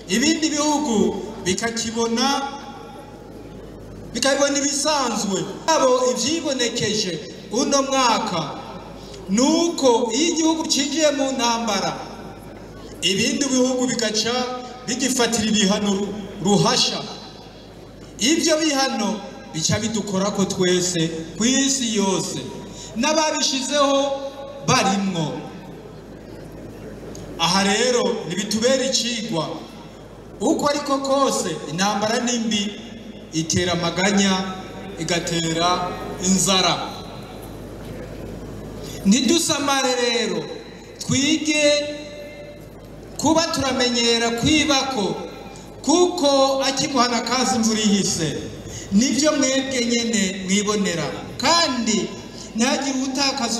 ibindi bihugu bikakibona bikabibona ibisanzwe. Abo ivyibonekeje uno mwaka nuko iyo igihugu cinjiye mu ntambara ibindi bihugu bigaca bigifatira ibihano ruhasha. Ibyo bihano bica bidukora ko twese ku isi yose, n'ababishizeho barimwo. Aha rero ntibitubera icigwa, uko ariko kose intambara nimbi itera amaganya, igatera inzara. Ntidusamare rero, twige kuba turamenyera kwibako, kuko akimuhana kazi imvura ihise. Nibyo mwebwe nyene mwibonera, kandi ntihagire utakaza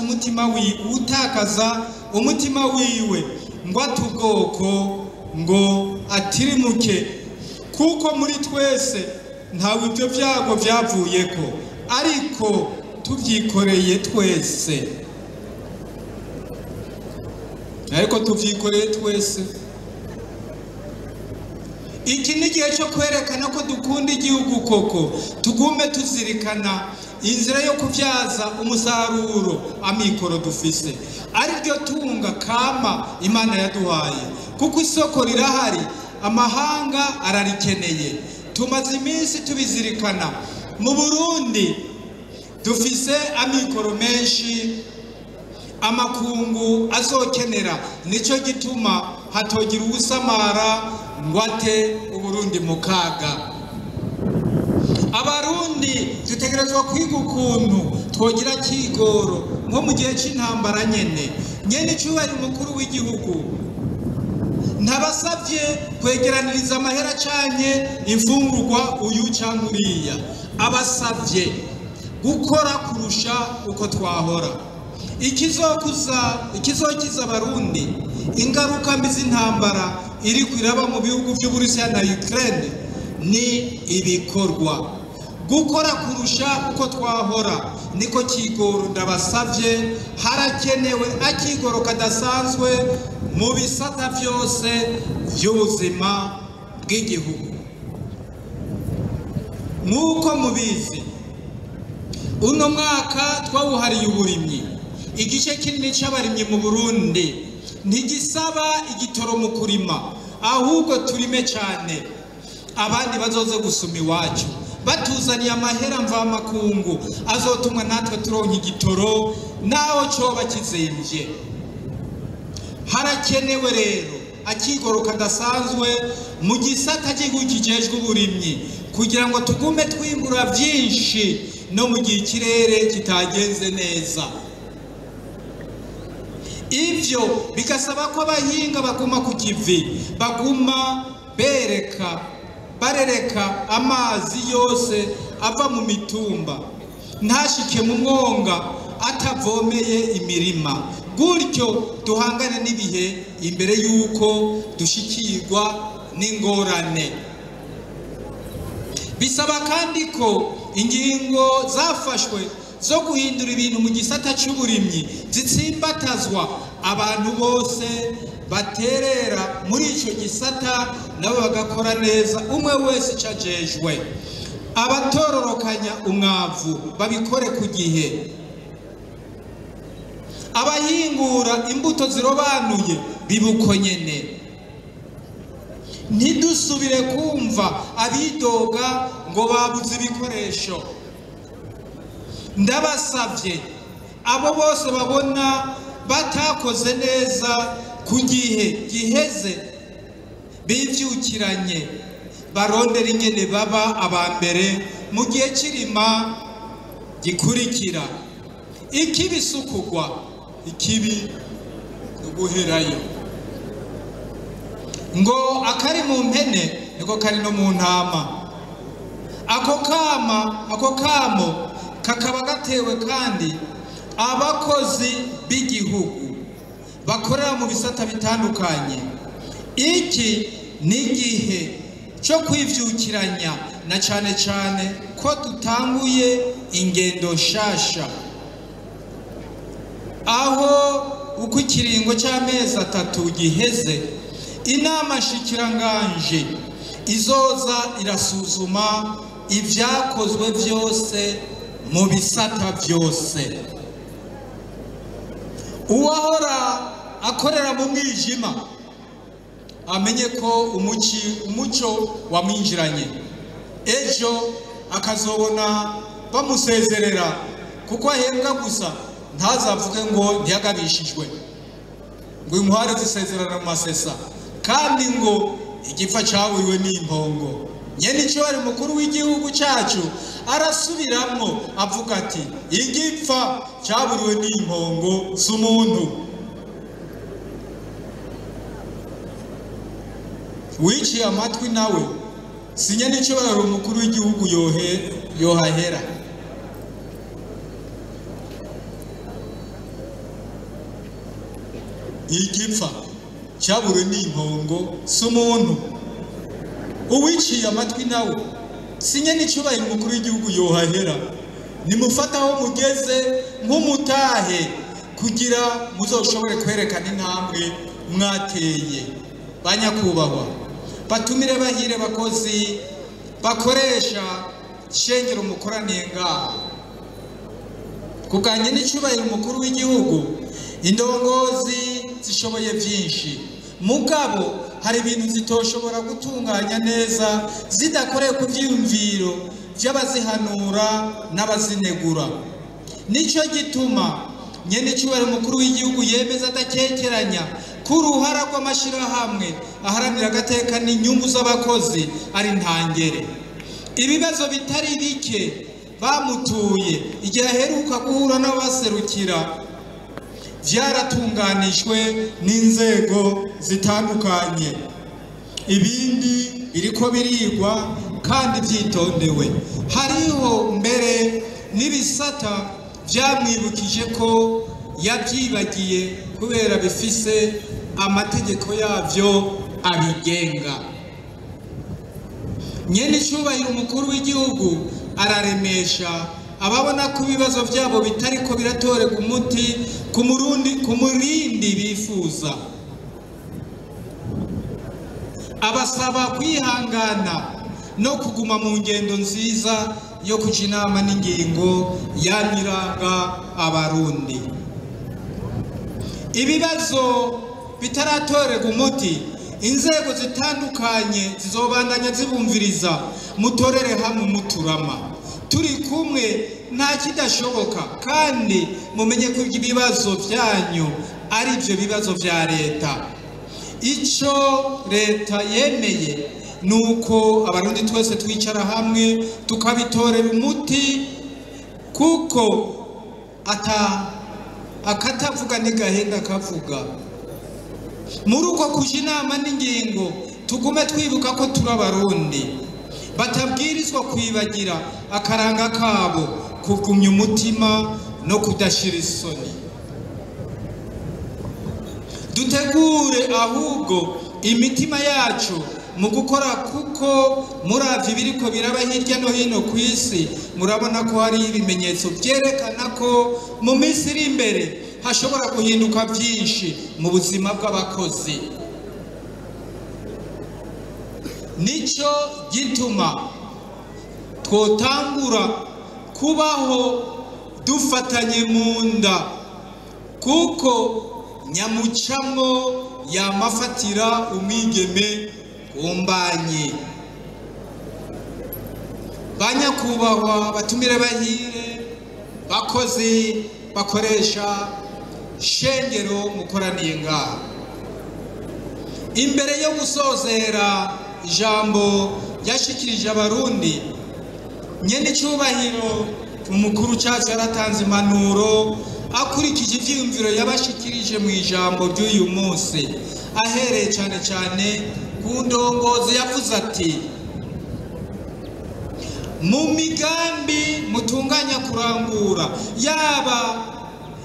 umutima wiwe ngo atubwoko ngo atirimuke, kuko muri twese ntawe ibyo byago byavuyeko, ariko tubyikoreye twese. Ariko tuvyikoreye twese. Iki ni igihe cyo kwerekana ko dukunda igihugu koko, tugume tuzirikana inzira yo kubyaza umusaruro amikoro dufise, ariryo tunga kama Imana yaduhaye, kuko isoko rirahari, amahanga ararikeneye. Tumaze iminsi tubizirikana. Mu Burundi dufise amikoro menshi amakungu azokenera, nico gituma hatogira ubusamara ngo ate Uburundi mu kaga. Abarundi dutegerezwa kwiga ukuntu twogira kigoro nko mu gihe c'intambara nyene. Nyene icubahiro umukuru w'igihugu ntabasavye kwegeraniriza amahera canke imfungurwa uyu canke uriya, abasavye gukora kurusha uko twahora. Ikizokiza Abarundi ingaruka mbi z'intambara iri kwiraba mu bihugu by'Uburusiya na Ukraine ni ibikorwa. Gukora kurusha uko twahora niko kigoro ndabasavye. Harakenewe akigoro kadasanzwe mu bisata vyose by'ubuzima bw'igihugu. Nk'uko mubizi, uno mwaka twawuhariye uburimyi. Igice kinini c'abarimyi mu Burundi ntigisaba igitoro mu kurima, ahubwo turime cyane, abandi bazoze gusuma iwacu batuzaniye amahera mvamakungu azotumwa natwe turonka igitoro naho coba kizimvye. Harakenewe rero akigoro kadasanzwe mu gisata cy'igihugu kijejwe uburimyi kugira ngo tugume twimbura byinshi no mu gihe ikirere kitagenze neza. Ivyo bigasaba ko abahinga baguma ku kivi, baguma barereka amazi yose ava mu mitumba ntashike mu mwonga atavomeye imirima, gutyo duhangane n'ibihe imbere y'uko dushikirwa n'ingorane. Bisaba kandi ko ingingo zafashwe zo guhindura ibintu mu gisata cy'uburimyi zitsimbatazwa, abantu bose baterera muri icyo gisata nabo bagakora neza, umwe wese icyo ajejwe. Abatororokanya umwavu babikore ku gihe, abahingura imbuto zirobanuye bibuko nyene. Ntidusubire kumva abidoga ngo babuze ibikoresho. Ndabasavye abo bose babona batakoze neza ku gihe giheze bivyukiranye, barondera ingene baba aba mbere mu gihe cy'irima gikurikira. Ikibi sukugwa, ikibi uguherayo. Ngo akari mu mpene niko kari no mu ntama. Ako kamo kakaba gatewe kandi abakozi b'igihugu bakorera mu bisata bitandukanye. Iki ni igihe cyo kwivyukiranya, na cane cane ko dutanguye ingendo nshasha, aho uko ikiringo cy'amezi 3 giheze inama nshikiranganje izoza irasuzuma ibyakozwe byose mu bisata byose. Uwahora akorera mu mwijima amenye ko umuco wamwinjiranye, ejo akazobona bamusezerera kuko ahembwa gusa, ntazavuge ngo ntiyagabishijwe, ngo inkware zisezerana mu masesa, kandi ngo igipfa cyaburiwe n'impongo. Nyene icyo mukuru w'igihugu cyacu arasubiramwo avuga ati igipfa cyaburiwe n'impongo si umuntu. Wiciye amatwi nawe si nyene icyo umukuru w'igihugu yohahera. Igipfa cyaburiwe n'impongo si umuntu. Uwiciye amatwi nawe sinye n'icyubahiro umukuru w'igihugu yohahera. Nimufata aho mugeze nk'umutahe kugira muzoshobore kwerekana intambwe mwateye. Banyakubahwa, batumire bahire bakozi bakoresha shengero mukoraniye ngaha. Kubwanye n'icyubahiro umukuru w'igihugu, indongozi zishoboye byinshi, mugabo hari ibintu zitoshobora gutunganya neza zidakoreye ku byiyumviro by'abazihanura n'abazinegura. Nicyo gituma nyene icyubahiro umukuru w'igihugu yemeza adakekeranya ko uruhara rw'amashirahamwe aharanira agateka n'inyungu z'abakozi ari ntangere. Ibibazo bitari bike bamutuye igihe aheruka guhura n'abaserukira byaratunganijwe n'inzego zitandukanye, ibindi biriko birigwa kandi byitondewe. Hariho mbere n'ibisata byamwibukije ko yabyibagiye kubera bifise amategeko yavyo abigenga. Nyene icyubahiro umukuru w'igihugu araremesha ababona ko ibibazo byabo bitariko biratorerwa umuti ku murindi bifuza, abasaba kwihangana no kuguma mu ngendo nziza yo kuja inama n'ingingo yanyiranga abarundi. Ibibazo bitaratorerwa umuti, inzego zitandukanye zizobandanya zibumviriza, mutorere hamwe muturama. Turi kumwe nta kidashoboka, kandi mumenye ko ibibazo byanyu ari byo bibazo vya leta. Ico leta yemeye nuko abarundi twese twicara hamwe tukabitorera umuti, kuko akatavuga ntigahenda kavuga. Muri uko kuja inama n'ingingo, tugume twibuka ko turi abarundi batabwirizwa kwibagira akaranga kabo, kugumya umutima no kudashira isoni. Dutegure ahubwo imitima yacu mu gukora, kuko muravye ibiriko biraba hirya no hino ku isi, murabona ko hari ibimenyetso vyerekana ko mu minsi iri imbere hashobora guhinduka byinshi mu buzima bw'abakozi. Nico gituma twotangura kubaho dufatanye mu nda, kuko nyamucamwo yamafatira umwigeme kumbanyi. Banyakubahwa batumire bahire, bakozi bakoresha shengero mukoraniye ngaha, imbere yo gusozera ijambo yashikirije abarundi, nyene icubahiro umukuru cacu yaratanze impanuro akurikije ivyiyumviro yabashikirije mu ijambo ry'uyu munsi, ahereye cane cane ku ndongozi. Yavuze ati: mu migambi mutunganya kurangura, yaba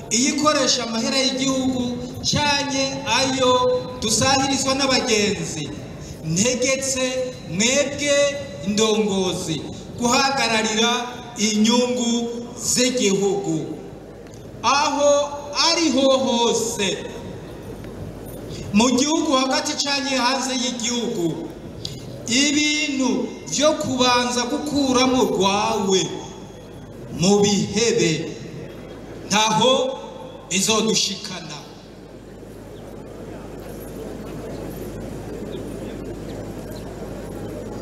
iyikoresha amahera y'igihugu canke ayo dusahirizwa n'abagenzi, ntegetse mwebwe indongozi guhagararira inyungu z'igihugu aho ariho hose, mu gihugu hagati canke hanze y'igihugu. Ibintu vyo kubanza gukuramo rwawe mu bihebe, ntaho bizodushikana.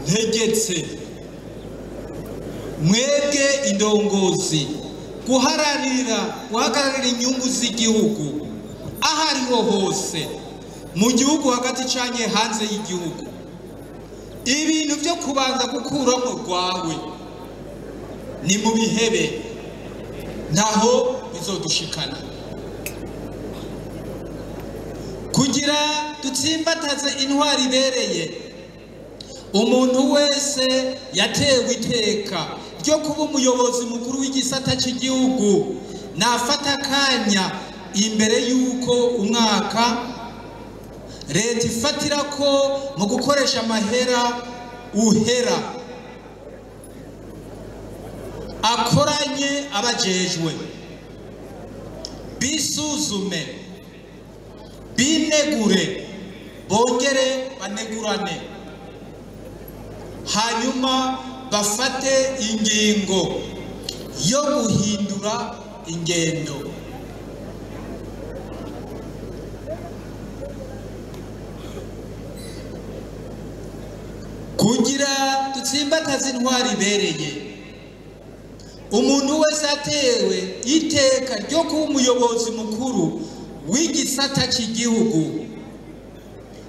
Ntegetse mwebwe indongozi guhagararira inyungu z'igihugu aho ariho hose, mu gihugu hagati canke hanze y'igihugu. Ibintu byo kubanza gukuramo rwawe ni mu bihebe, ntaho bizodushikana. Kugira dutsimbataze intwari ibereye, umuntu wese yatewe iteka ryo kuba umuyobozi mukuru w'igisata cy'igihugu nafata akanya imbere y'uko umwaka leta ifatira ko mu gukoresha amahera uhera, akoranye abajejwe, bisuzume, binegure, bongere banegurane, hanyuma bafate ingingo yo guhindura ingendo. Kugira dutsimbataze intwari ibereye, umuntu wese atewe iteka ryo kuba umuyobozi mukuru w'igisata cy'igihugu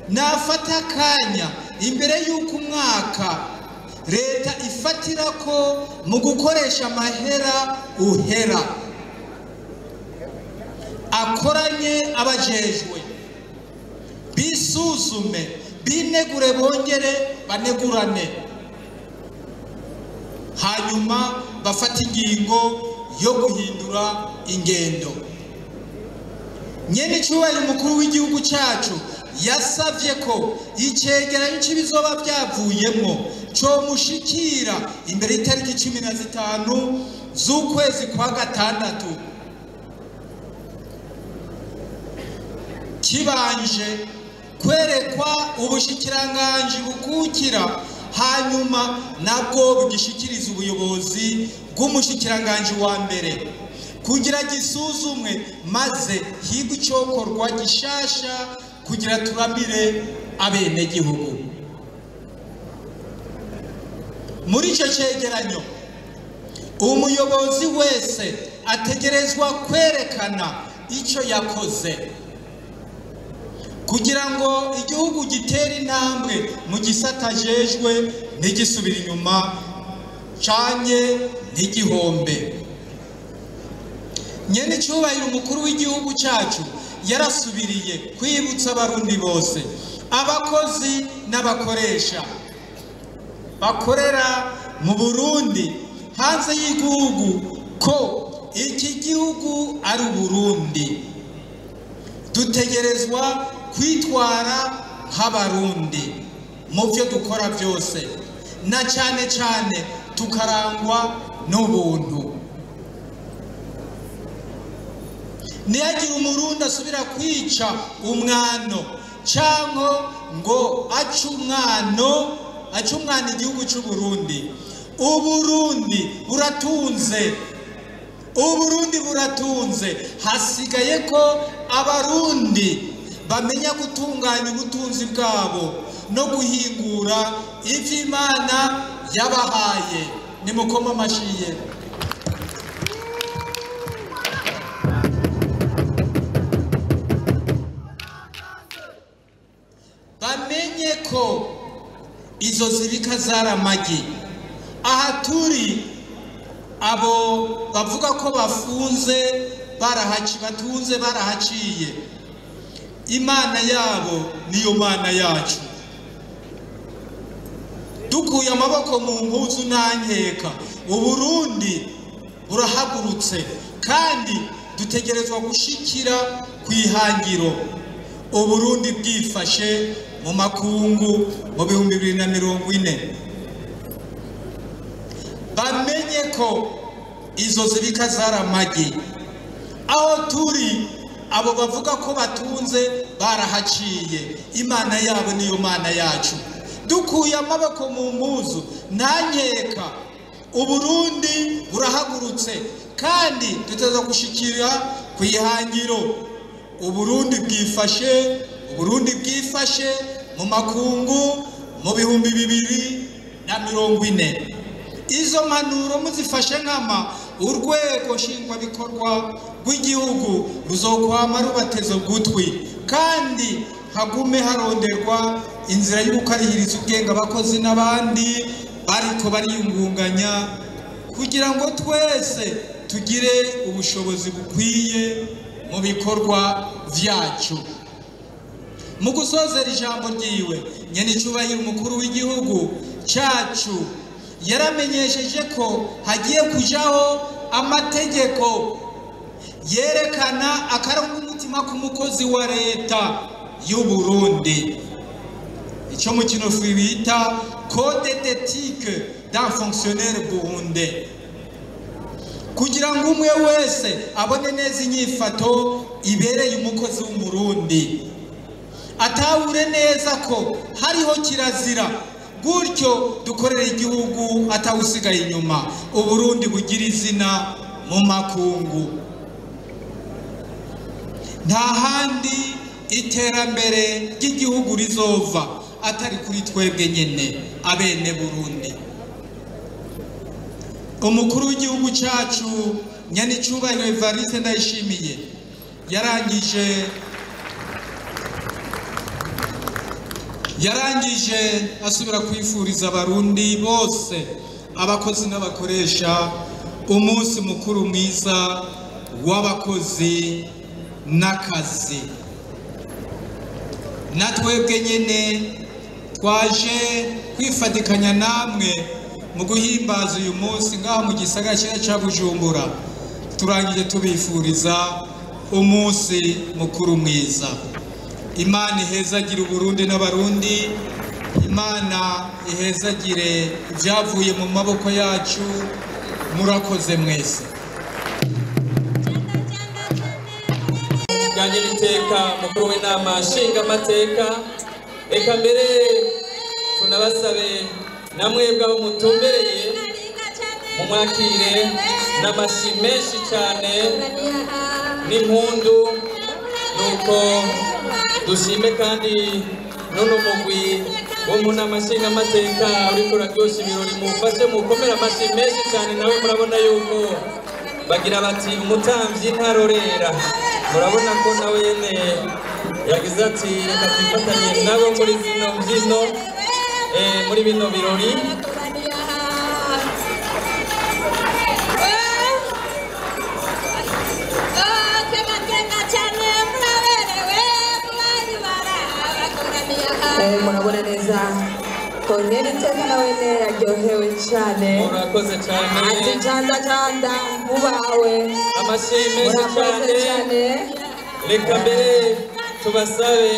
nafata akanya imbere y'uko umwaka leta ifatira ko mu gukoresha amahera uhera, akoranye abajejwe, bisuzume, binegure, bongere banegurane, hanyuma bafate ingingo yo guhindura ingendo. Nyene icubahiro umukuru w'igihugu cacu yasavye ko icegeranyo c'ibizoba vyavuyemwo comushikira imbere y'itariki 15 z'ukwezi kwa gatandatu, kibanje kwerekwa ubushikiranganji bukukira, hanyuma nabwo bugishikiriza ubuyobozi bw'umushikiranganji wa mbere, kugira gisuzumwe maze higwe icokorwa gishasha kugira turamire abenegihugu. Muri ico cegeranyo umuyobozi wese ategerezwa kwerekana ico yakoze kugira ngo igihugu gitere intambwe mu gisata jejwe ntigisubire inyuma canye ntigihombe. Nyene icubahiro umukuru w'igihugu cyacu yarasubiriye kwibutsa abarundi bose, abakozi n'abakoresha bakorera mu Burundi hanze y'igihugu ko iki gihugu ari Burundi, dutegerezwa kwitwara nk'abarundi mu byo dukora byose, na cyane cyane tukarangwa n'ubuntu. Ntihagire umurundi asubira kwica umwano cyangwa ngo ace umwana igihugu cy'u Burundi. Uburundi buratunze, Uburundi buratunze, hasigaye ko abarundi bamenya gutunganya ubutunzi bwabo no guhingura ivyo Imana yabahaye. Nimukoma amashiye. Bamenye ko izo zibika zaramagi. Aha turi abo bavuga ko bafunze barahaci, batunze barahaciye, Imana yabo niyo mana yacu. Dukuye amaboko mu mpuzu ntankeka, Uburundi burahagurutse kandi dutegerezwa gushikira kwihangiro. Uburundi bwifashe mu makungu mu 2040. Bamenye ko izo zibika zaramagi. Aho turi abo bavuga ko batunze barahaciye, Imana yabo niyo mana yacu. Dukuye amaboko mu mpuzu ntankeka, Uburundi burahagurutse kandi duteza gushikira kwihangiro. Uburundi bwifashe, Uburundi bwifashe mu makungu mu 2040. Izo mpanuro muzifashe nkama, urwego nshingwabikorwa rw'igihugu ruzokwama rubateze ugutwi, kandi hagume haronderwa inzira y'ugukarihiriza ubwenge abakozi n'abandi bariko bariyungunganya kugira ngo twese tugire ubushobozi bukwiye mu bikorwa vyacu. Mu gusozera ijambo ryiwe, nyenicubahiro umukuru w'igihugu cyacu yaramenyesheje ko hagiye kujaho amategeko yerekana akarangamutima k'umukozi wa leta y'u Burundi, icyo mu kinofu bita code d'éthique d'un fonctionnaire burundais, kugira ngo umwe wese abone neza inyifato ibereye umukozi w'umurundi, atahure neza ko hariho kirazira, gutyo dukorera igihugu atawusigaye inyuma. Uburundi bugira izina mu makungu. Nta handi iterambere ry'igihugu rizova atari kuri twebwe nyene abene Burundi. Umukuru w'igihugu cyacu nyanicubahiro Evariste Ndayishimiye yarangije asubira kwifuriza abarundi bose, abakozi n'abakoresha, umunsi mukuru mwiza w'abakozi n'akazi. Natwebwe nyene twaje kwifatikanya namwe mu guhimbaza uyu munsi ngaho mu gisagara cya Bujumbura. Turangije tubifuriza umunsi mukuru mwiza. Imana ihezagire Uburundi n'abarundi, Imana ihezagire ibyavuye mu maboko yacu. Murakoze mwese. Bwa nyiriteka mukuru w'inama nshingamateka, reka mbere tunabasabe namwebwe abo mutumbereye mumwakire N'amashyi menshi cyane n'impundu. Nuko dushime kandi n'uno mugwi wo mu nama nshingamateka uriko uraryosha ibirori. Mufashe mukomere amashyi menshi cyane. Nawe murabona yuko bagira bati umutambyi ntarorera. Murabona ko nawe yene yagize ati reka twifatanye nabo muri zino mbyino, muri bino birori. Murabona neza ko nyene iteka nawe ne yaryohewe cyane. Murakoze cyane. Ati canda canda mubawe. Amashyi menshi Murakoze cyane. cyane. Reka mbere tubasabe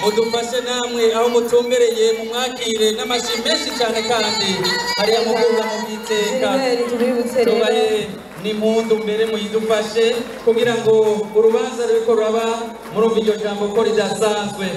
mudufashe namwe aho mutumbereye mumwakire n'amashyi menshi cyane, kandi hariya mu bwugamo bw'iteka. Gilbert, tubibutse rero Tubahe n'impundu mbere muyidufashe kugira ngo urubanza ruriko ruraba murumva iryo jambo ko ridasanzwe.